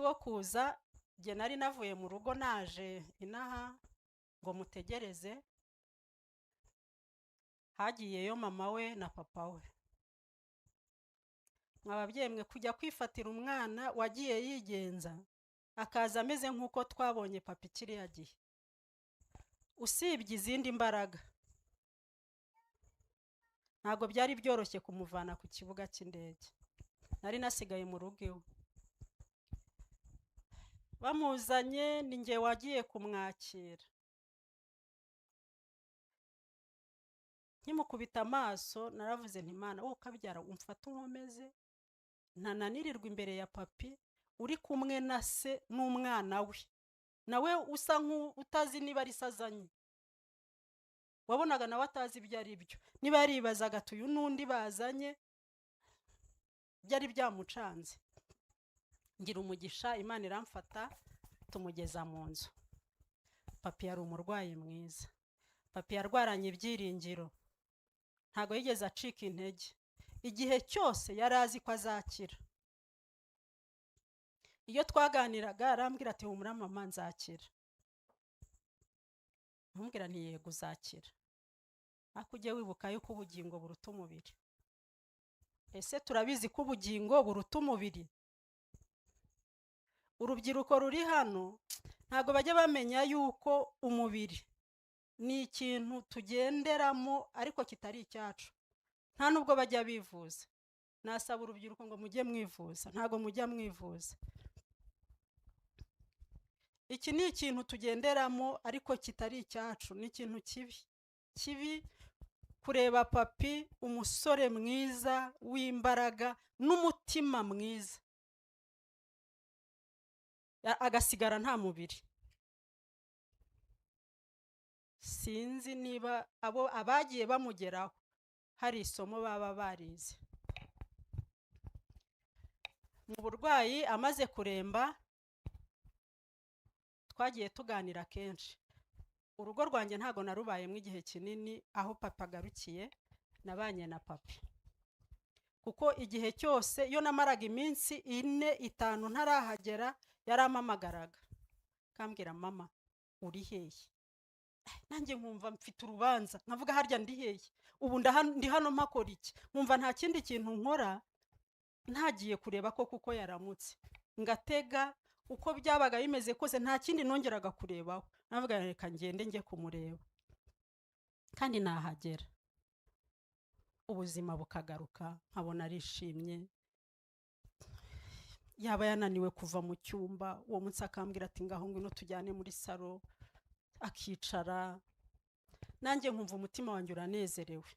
wo kuza, njye nari navuye mu rugo naje inaha ngo mutegereze. Hagiyeyo mama we na papa we. Mwa babyeyi mwe, kujya kwifatira umwana wagiye yigenza akaza ameze nk'uko twabonye papa kiriya gihe, usibye izindi mbaraga, ntabwo byari byoroshye kumuvana ku kibuga cy'indege. Nari nasigaye mu rugo iwe. Bamuzanye, ni njye wagiye kumwakira. Nkimukubita amaso naravuze nti: "Imana wowe ukabyara, umfate unkomeze, ntananirirwa imbere ya papi uri kumwe na se n'umwana we, nawe usa nk'utazi niba ari se azanye." Wabonaga nawe atazi ibyo ari byo, niba yaribazaga ati: "Uyu n'undi bazanye?" Byari byamucanze. Ngira umugisha, Imana iramfata, tumugeza mu nzu. Papi yari umurwayi mwiza. Papi yarwaranye ibyiringiro, ntabwo yigeze acika intege. Igihe cyose yari azi ko azakira. Iyo twaganiraga arambwira ati: "Humura mama, nzakira." Ntumubwira nti: "Yego, uzakira, ariko ujye wibuka yuko ubugingo buruta umubiri." Ese turabizi ko ubugingo buruta umubiri? Urubyiruko ruri hano ntabwo bajya bamenya yuko umubiri ni ikintu tugenderamo ariko kitari icyacu. Nta nubwo bajya bivuza. Nasaba urubyiruko ngo mujye mwivuza. Ntabwo mujya mwivuza. Iki ni ikintu tugenderamo ariko kitari icyacu, ni ikintu kibi kibi. Kureba papi, umusore mwiza w'imbaraga n'umutima mwiza, agasigara nta mubiri, sinzi niba abo abagiye bamugeraho hari isomo baba barize. Mu burwayi amaze kuremba, twagiye tuganira kenshi. Urugo rwanjye ntabwo narubayemo igihe kinini. Aho papa agarukiye nabanye na papi, kuko igihe cyose iyo namaraga iminsi 4, 5 ntarahagera, yarampamagaraga akambwira: "Mama, uri hehe?" Nanjye nkumva mfite urubanza, nkavuga harya ndi hehe ubu, ndi hano mpakora iki? Nkumva nta kindi kintu nkora ntagiye kureba ko kuko yaramutse, ngatega uko byabaga bimeze kose, nta kindi nongeraga kurebaho. Navuga reka ngende njye kumureba, kandi nahagera ubuzima bukagaruka, nkabona arishimye. Yaba yananiwe kuva mu cyumba uwo munsi, akambwira ati ngaho ngwino tujyane muri salo, akicara, nanjye nkumva umutima wanjye uranezerewe.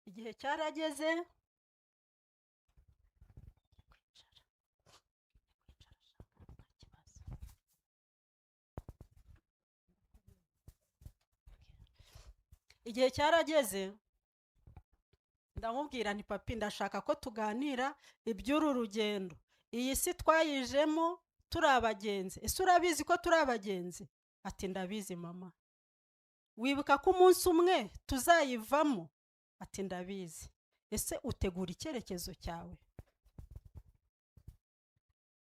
Igihe cyarageze kwicara, kwicara, nta kibazo. Igihe cyarageze ndamubwira nti papi, ndashaka ko tuganira iby'uru rugendo. Iyi si twayijemo turi abagenzi. Ese urabizi ko turi abagenzi? Ati ndabizi mama. Wibuka ko umunsi umwe tuzayivamo? Ati ndabizi. Ese utegura icyerekezo cyawe?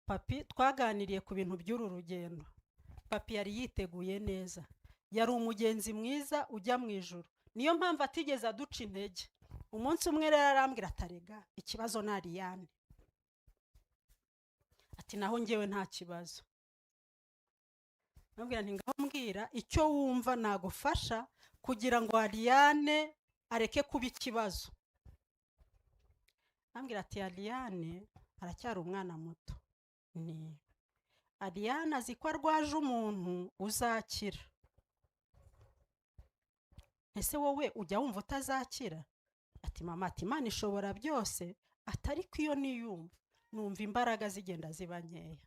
Papi twaganiriye ku bintu by'uru rugendo. Papi yari yiteguye neza, yari umugenzi mwiza ujya mu ijuru, niyo mpamvu atigeze aduca intege. Umunsi umwe rero arambwira atarega ikibazo ni Ariyane. Ati naho ngewe nta kibazo. Ndamubwira nti ngaho mbwira icyo wumva nagufasha kugira ngo Ariyane areke kuba ikibazo. Arambwira ati Ariyane aracyari umwana muto, ni Ariyane azi ko arwaje umuntu uzakira. Ese wowe ujya wumva utazakira? Ati mama, ati Imana ishobora byose, atari ko iyo niyumva numva imbaraga zigenda ziba nkeya.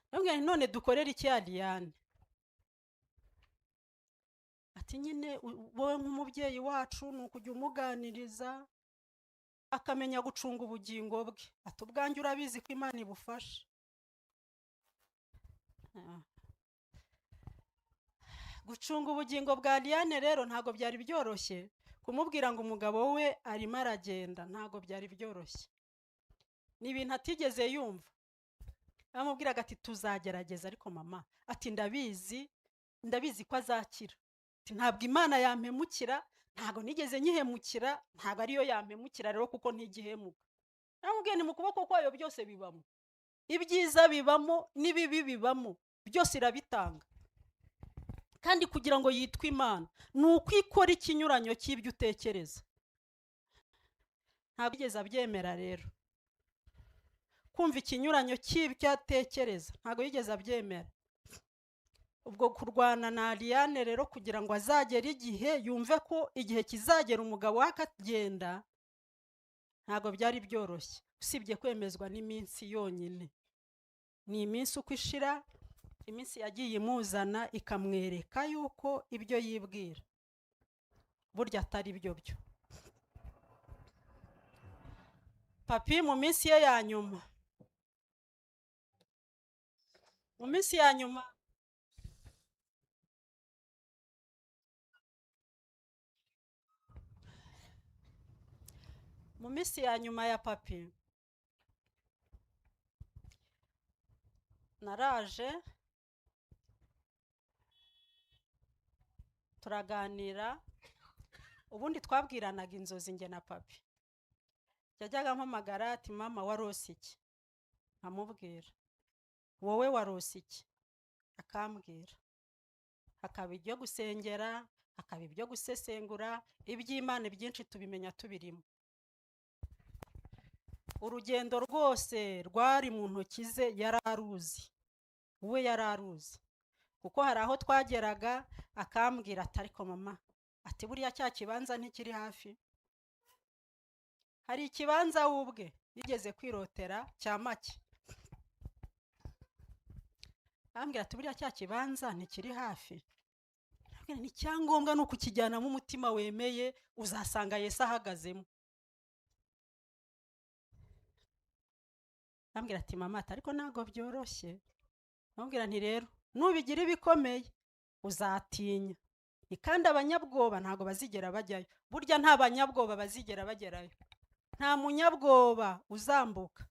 Ndamubwira nti none dukorere iki Ariyane? Ati nyine wowe nk'umubyeyi wacu ni ukujya umuganiriza akamenya gucunga ubugingo bwe. Ati ubwanjye urabizi ko Imana ibufasha. Gucunga ubugingo bwa Ariyane rero ntabwo byari byoroshye. Kumubwira ngo umugabo we arimo aragenda ntabwo byari byoroshye, ni ibintu atigeze yumva. Amubwiraga ati tuzagerageza, ariko mama ati ndabizi, ndabizi ko azakira. Ati ntabwo Imana yampemukira, ntabwo nigeze nyihemukira, ntabwo ariyo yampemukira rero kuko ntigihemuka. Namubwiye ni mu kuboko kwayo byose bibamo, ibyiza bibamo n'ibibi bibamo, byose irabitanga. Kandi kugira ngo yitwe Imana ni uko ikora ikinyuranyo cy'ibyo utekereza. Ntabwo yigeze abyemera rero, kumva ikinyuranyo cy'ibyo atekereza ntabwo yigeze abyemera. Ubwo kurwana na Ariyane rero kugira ngo azagere igihe yumve ko igihe kizagera umugabo we akagenda, ntabwo byari byoroshye, usibye kwemezwa n'iminsi yonyine. Ni iminsi uko ishira, iminsi yagiye imuzana ikamwereka yuko ibyo yibwira burya atari byo byo. Papi mu minsi ye ya nyuma, mu minsi ya nyuma mu minsi ya nyuma ya papi, naraje turaganira. Ubundi twabwiranaga inzozi njye na papi. Yajyaga ampamagara ati mama warose iki? Nkamubwira. Wowe warose iki? Akambwira. Hakaba ibyo gusengera, hakaba ibyo gusesengura, iby'Imana byinshi tubimenya tubirimo. Urugendo rwose rwari mu ntoki ze, yararuzi, we yararuzi, kuko hari aho twageraga akambwira ati ariko mama, ati buriya cya kibanza ntikiri hafi. Hari ikibanza we ubwe yigeze kwirotera cya make, ambwira ati buriya cya kibanza ntikiri hafi. Ni icyangombwa ni ukukijyanamo umutima wemeye, uzasanga Yesu ahagazemo. Ambwira ati mama, ariko ntabwo byoroshye. Ambwira nti rero nubigira ibikomeye uzatinya, ni kandi abanyabwoba ntabwo bazigera bajyayo. Burya nta banyabwoba bazigera bagerayo, nta munyabwoba uzambuka,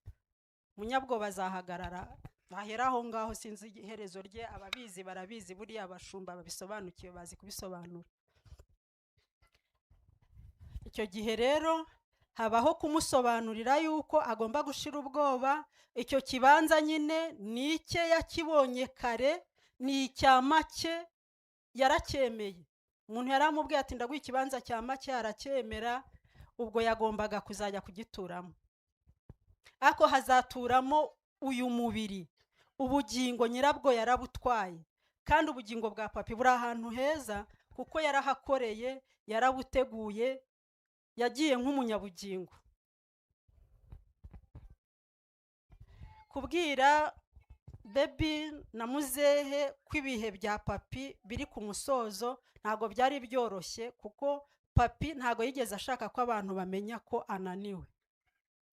umunyabwoba azahagarara Bahera aho ngaho, sinzi iherezo rye, ababizi barabizi, buriya abashumba babisobanukiwe bazi kubisobanura. Icyo gihe rero habaho kumusobanurira yuko agomba gushira ubwoba. Icyo kibanza nyine ni icye, yakibonye kare, ni icya make, yaracyemeye. Umuntu yaramubwiye ati ndaguha ikibanza cya make, aracyemera. Ubwo yagombaga kuzajya kugituramo, ariko hazaturamo uyu mubiri. Ubugingo nyirabwo yarabutwaye, kandi ubugingo bwa papi buri ahantu heza, kuko yarahakoreye, yarabuteguye, yagiye nk'umunyabugingo. Kubwira Bebi na muzehe ko ibihe bya papi biri ku musozo ntabwo byari byoroshye, kuko papi ntabwo yigeze ashaka ko abantu bamenya ko ananiwe.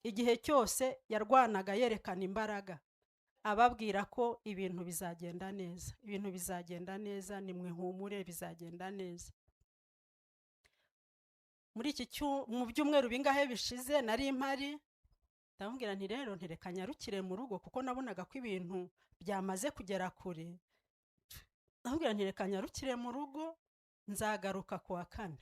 Igihe cyose yarwanaga yerekana imbaraga, ababwira ko ibintu bizagenda neza, ibintu bizagenda neza, nimwe humure, bizagenda neza. Muri iki mu byumweru bingahe bishize nari mpari, ndamubwira nti rero ntireka nyarukire mu rugo, kuko nabonaga ko ibintu byamaze kugera kure. Ndamubwira nti reka nyarukire mu rugo, nzagaruka ku wa kane.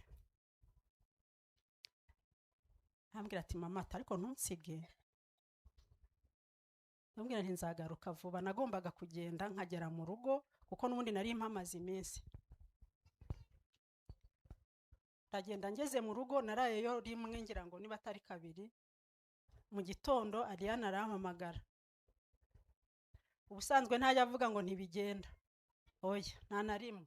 Ambwira ati mama, ariko ntunsige. Ndamubwira nti nzagaruka vuba. Nagombaga kugenda nkagera mu rugo, kuko n'ubundi nari mpamaze iminsi. Ndagenda, ngeze mu rugo narayeyo rimwe, ngira ngo niba atari kabiri. Mu gitondo Ariane arampamagara. Ubusanzwe ntajya avuga ngo ntibigenda, oya, nta na rimwe.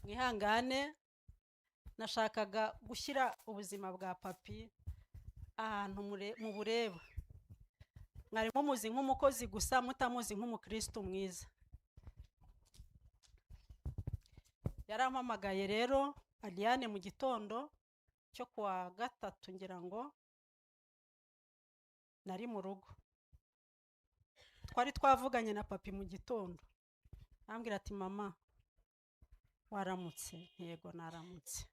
Mwihangane, nashakaga gushyira ubuzima bwa papi ahantu mu bureba. Mwari mumuzi nk'umukozi gusa, mutamuzi nk'umukristo mwiza. Yarampamagaye rero Ariane mu gitondo cyo kuwa gatatu, ngira ngo nari mu rugo. Twari twavuganye na papi mu gitondo, arambwira ati mama waramutse? Yego naramutse.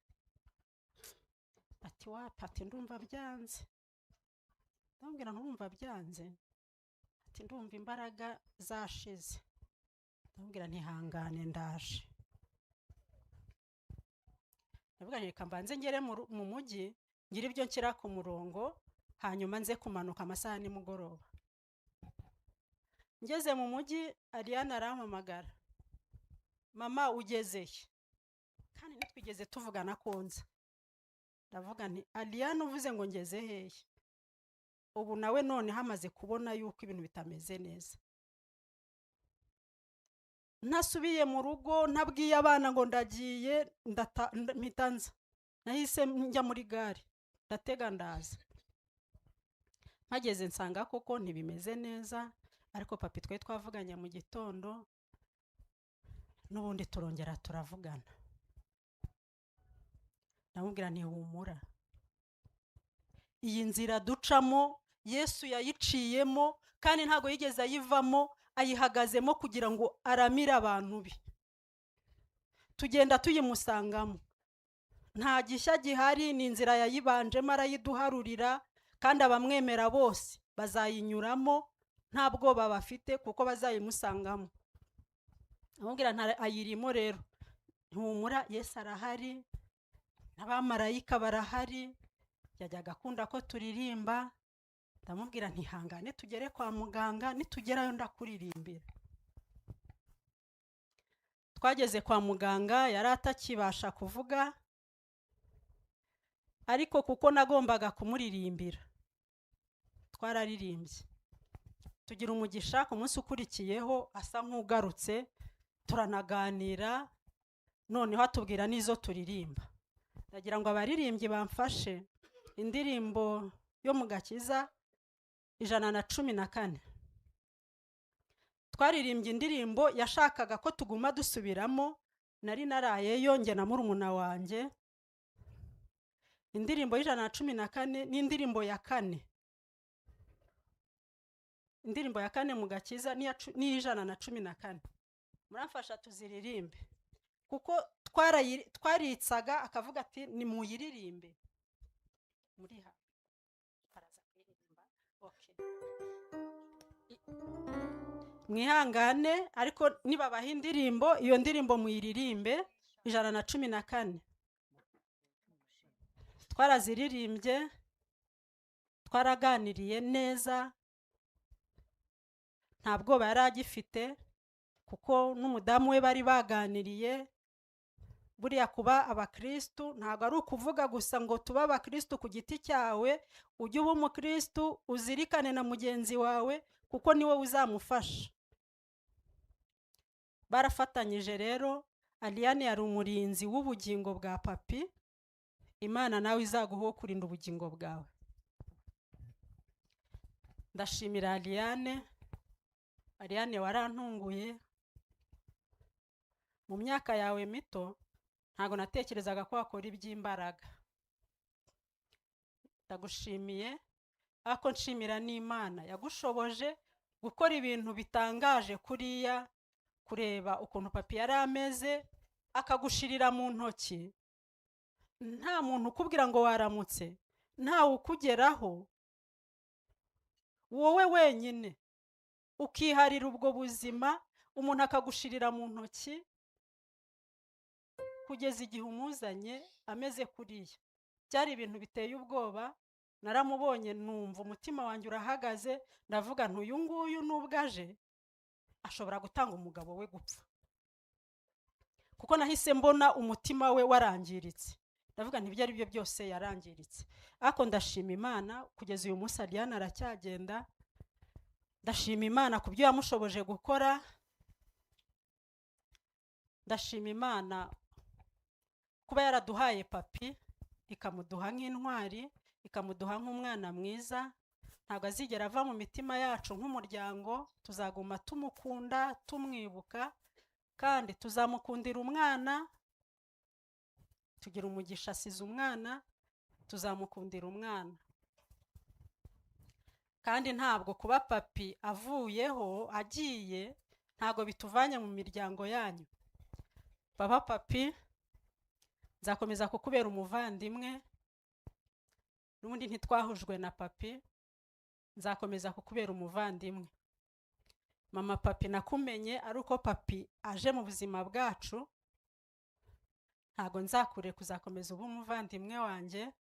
Ati wapi? Ati ndumva byanze. Ndamubwira nturumva byanze? Ati ndumva imbaraga zashize. Ndamubwira ntihangane ndaje. Ndavuga nti reka mbanze ngere mu mujyi, ngire ibyo nshyira ku murongo, hanyuma nze kumanuka amasaha nimugoroba. Ngeze mu mujyi Ariane arampamagara, mama ugeze he? Kandi ntitwigeze tuvugana konza. Ndavuga nti Ariane uvuze ngo ngeze hehe? Ubu nawe none hamaze kubona yuko ibintu bitameze neza. Ntasubiye mu rugo, ntabwiye abana ngo ndagiye, mpita nza. Nahise njya muri gare, ndatega ndaza. Mpageze nsanga koko ntibimeze neza, ariko papi twe twavuganye mu gitondo, n'ubundi turongera turavugana. Ndamubwira nti humura, iyi nzira ducamo Yesu yayiciyemo, kandi ntabwo yigeze ayivamo, ayihagazemo kugira ngo aramire abantu be. Tugenda tuyimusangamo, nta gishya gihari, ni inzira yayibanjemo arayiduharurira, kandi abamwemera bose bazayinyuramo nta bwoba bafite, kuko bazayimusangamo. Amubwira nta ayirimo rero, ntumura, Yesu arahari, n'abamarayika barahari. Yajyaga akunda ko turirimba. Ndamubwira ntihangane tugere kwa muganga, nitugerayo ndakuririmbira. Twageze kwa muganga yari atakibasha kuvuga, ariko kuko nagombaga kumuririmbira twararirimbye. Tugira umugisha ku munsi ukurikiyeho asa nk'ugarutse, turanaganira, noneho atubwira n'izo turirimba. Ndagira ngo abaririmbyi bamfashe indirimbo yo mu gakiza 114. Twaririmbye indirimbo yashakaga ko tuguma dusubiramo, nari narayeyo njye na murumuna wanjye. Indirimbo y'114 ni indirimbo ya kane. Indirimbo ya kane mu gakiza ni 114. Muramfasha tuziririmbe. Kuko twaritsaga akavuga ati: "Nimuyiririmbe." Muri ha araza kuyiririmba. Okay. Mwihangane, ariko nibabaha indirimbo, iyo ndirimbo muyiririmbe, 114. Twaraziririmbye, twaraganiriye neza, nta bwoba yari agifite kuko n'umudamu we bari baganiriye. Buriya kuba abakirisitu ntabwo ari ukuvuga gusa ngo tube abakirisitu ku giti cyawe. Ujye uba umukirisitu, uzirikane na mugenzi wawe, kuko niwe uzamufasha. Barafatanyije rero. Aliyane yari umurinzi w'ubugingo bwa papi. Imana nawe izaguha uwo kurinda ubugingo bwawe. Ndashimira Aliyane. Aliyane, warantunguye mu myaka yawe mito. Ntabwo natekerezaga ko wakora iby'imbaraga. Ndagushimiye, ariko nshimira n'Imana yagushoboje gukora ibintu bitangaje kuriya. Kureba ukuntu papi yari ameze, akagushirira mu ntoki, nta muntu ukubwira ngo waramutse, ntawe ukugeraho, wowe wenyine ukiharira ubwo buzima, umuntu akagushirira mu ntoki kugeza igihe umuzanye ameze kuriya, byari ibintu biteye ubwoba. Naramubonye numva umutima wanjye urahagaze. Ndavuga nti: "Uyu nguyu nubwo aje ashobora gutanga umugabo we gupfa," kuko nahise mbona umutima we warangiritse. Ndavuga nti: "Ibyo ari byo byose yarangiritse." Ariko ndashima Imana, kugeza uyu munsi Ariane aracyagenda. Ndashima Imana ku byo yamushoboje gukora. Ndashima Imana kuba yaraduhaye papi, ikamuduha nk'intwari, ikamuduha nk'umwana mwiza. Ntabwo azigera ava mu mitima yacu nk'umuryango. Tuzaguma tumukunda, tumwibuka, kandi tuzamukundira umwana. Tugira umugisha, asize umwana, tuzamukundira umwana. Kandi ntabwo kuba papi avuyeho agiye, ntabwo bituvanye mu miryango yanyu. Baba papi, nzakomeza kukubera umuvandimwe. N'ubundi ntitwahujwe na papi, nzakomeza kukubera umuvandimwe. Mama papi, nakumenye ari uko papi aje mu buzima bwacu. Ntabwo nzakure kuzakomeza uba umuvandimwe wanjye.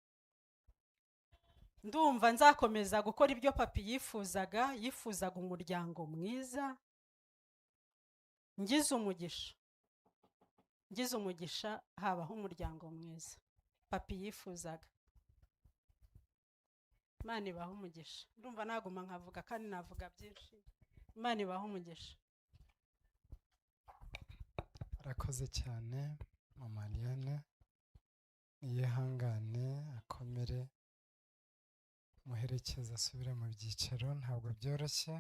Ndumva nzakomeza gukora ibyo papi yifuzaga. Yifuzaga umuryango mwiza. Ngize umugisha, ngize umugisha habaho umuryango mwiza papi yifuzaga. Imana ibaha umugisha. Ndumva naguma nkavuga kandi navuga byinshi. Imana ibaha umugisha. Arakoze cyane mama Ariane. Niyihangane, akomere, muherekeze asubire mu byicaro. Ntabwo byoroshye.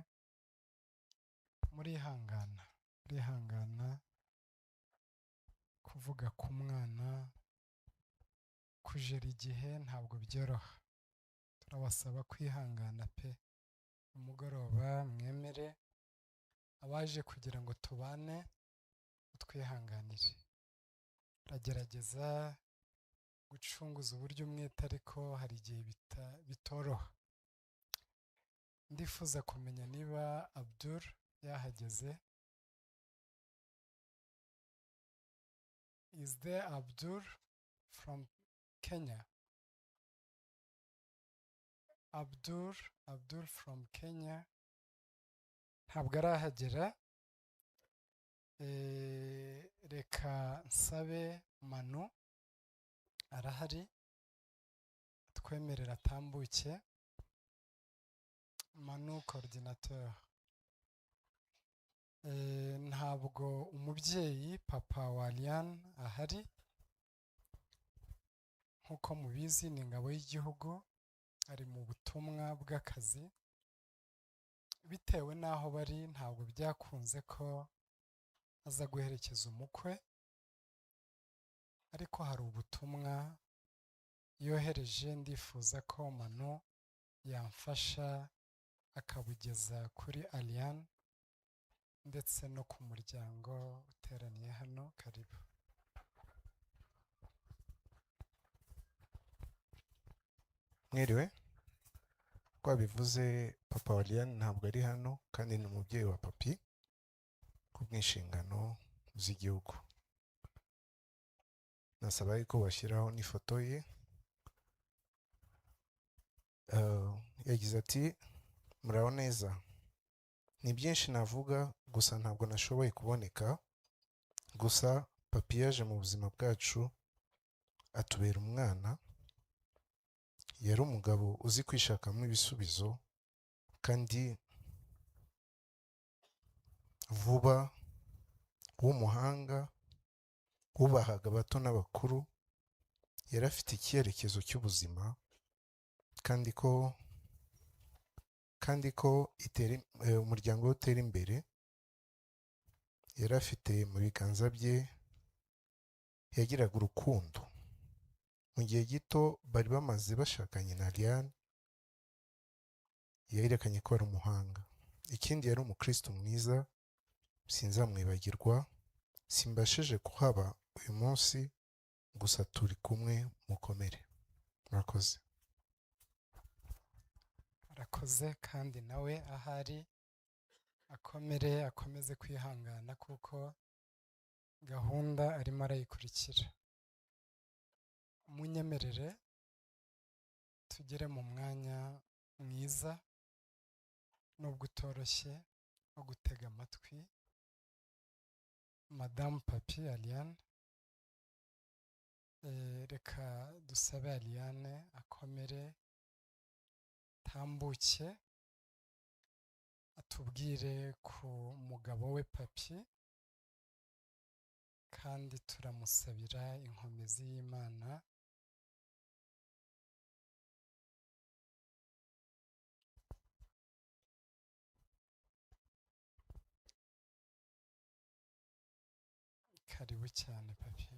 Murihangana, murihangana. Kuvuga ku mwana, kujera igihe, ntabwo byoroha. Turabasaba kwihangana pe. Umugoroba mwemere abaje kugira ngo tubane, utwihanganire. Uragerageza gucunguza uburyo umwete, ariko hari igihe bitoroha. Ndifuza kumenya niba Abdul yahageze. Is there Abdul from Kenya? Abdul, Abdul from Kenya ntabwo arahagera. Reka nsabe Manu, arahari, atwemerera atambuke. Manu coordinateur. Ntabwo umubyeyi papa wa Ariane ahari. Nk'uko mubizi, ni ingabo y'igihugu, ari mu butumwa bw'akazi. Bitewe n'aho bari, ntabwo byakunze ko aza guherekeza umukwe, ariko hari ubutumwa yohereje. Ndifuza ko Manu yamfasha akabugeza kuri Ariane ndetse no ku muryango uteraniye hano. Karibu. Mwiriwe. Twabivuze, papa wa Liliane ntabwo ari hano kandi ni umubyeyi wa Papi ku bw'inshingano z'igihugu. Nasaba yuko bashyiraho n'ifoto ye. Yagize ati: "Muraho neza. Ni byinshi navuga, gusa ntabwo nashoboye kuboneka. Gusa Papi yaje mu buzima bwacu atubera umwana. Yari umugabo uzi kwishakamo ibisubizo kandi vuba, w'umuhanga, wubahaga abato n'abakuru. Yari afite icyerekezo cy'ubuzima kandi ko umuryango we utera imbere. Yari afite mu biganza bye. Yagiraga urukundo. Mu gihe gito bari bamaze bashakanye na Ariane, yerekanye ko ari umuhanga. Ikindi, yari umukristo mwiza. Sinzamwibagirwa. Simbashije kuhaba uyu munsi, gusa turi kumwe. Mukomere. Murakoze." Arakoze, kandi nawe ahari akomere, akomeze kwihangana kuko gahunda arimo arayikurikira. Munyemerere tugere mu mwanya mwiza, nubwo utoroshye, wo gutega amatwi Madamu Papi Ariane. Reka dusabe Ariane akomere, tambuke, atubwire ku mugabo we Papi, kandi turamusabira inkomezi y'Imana. Karibu cyane, Papi.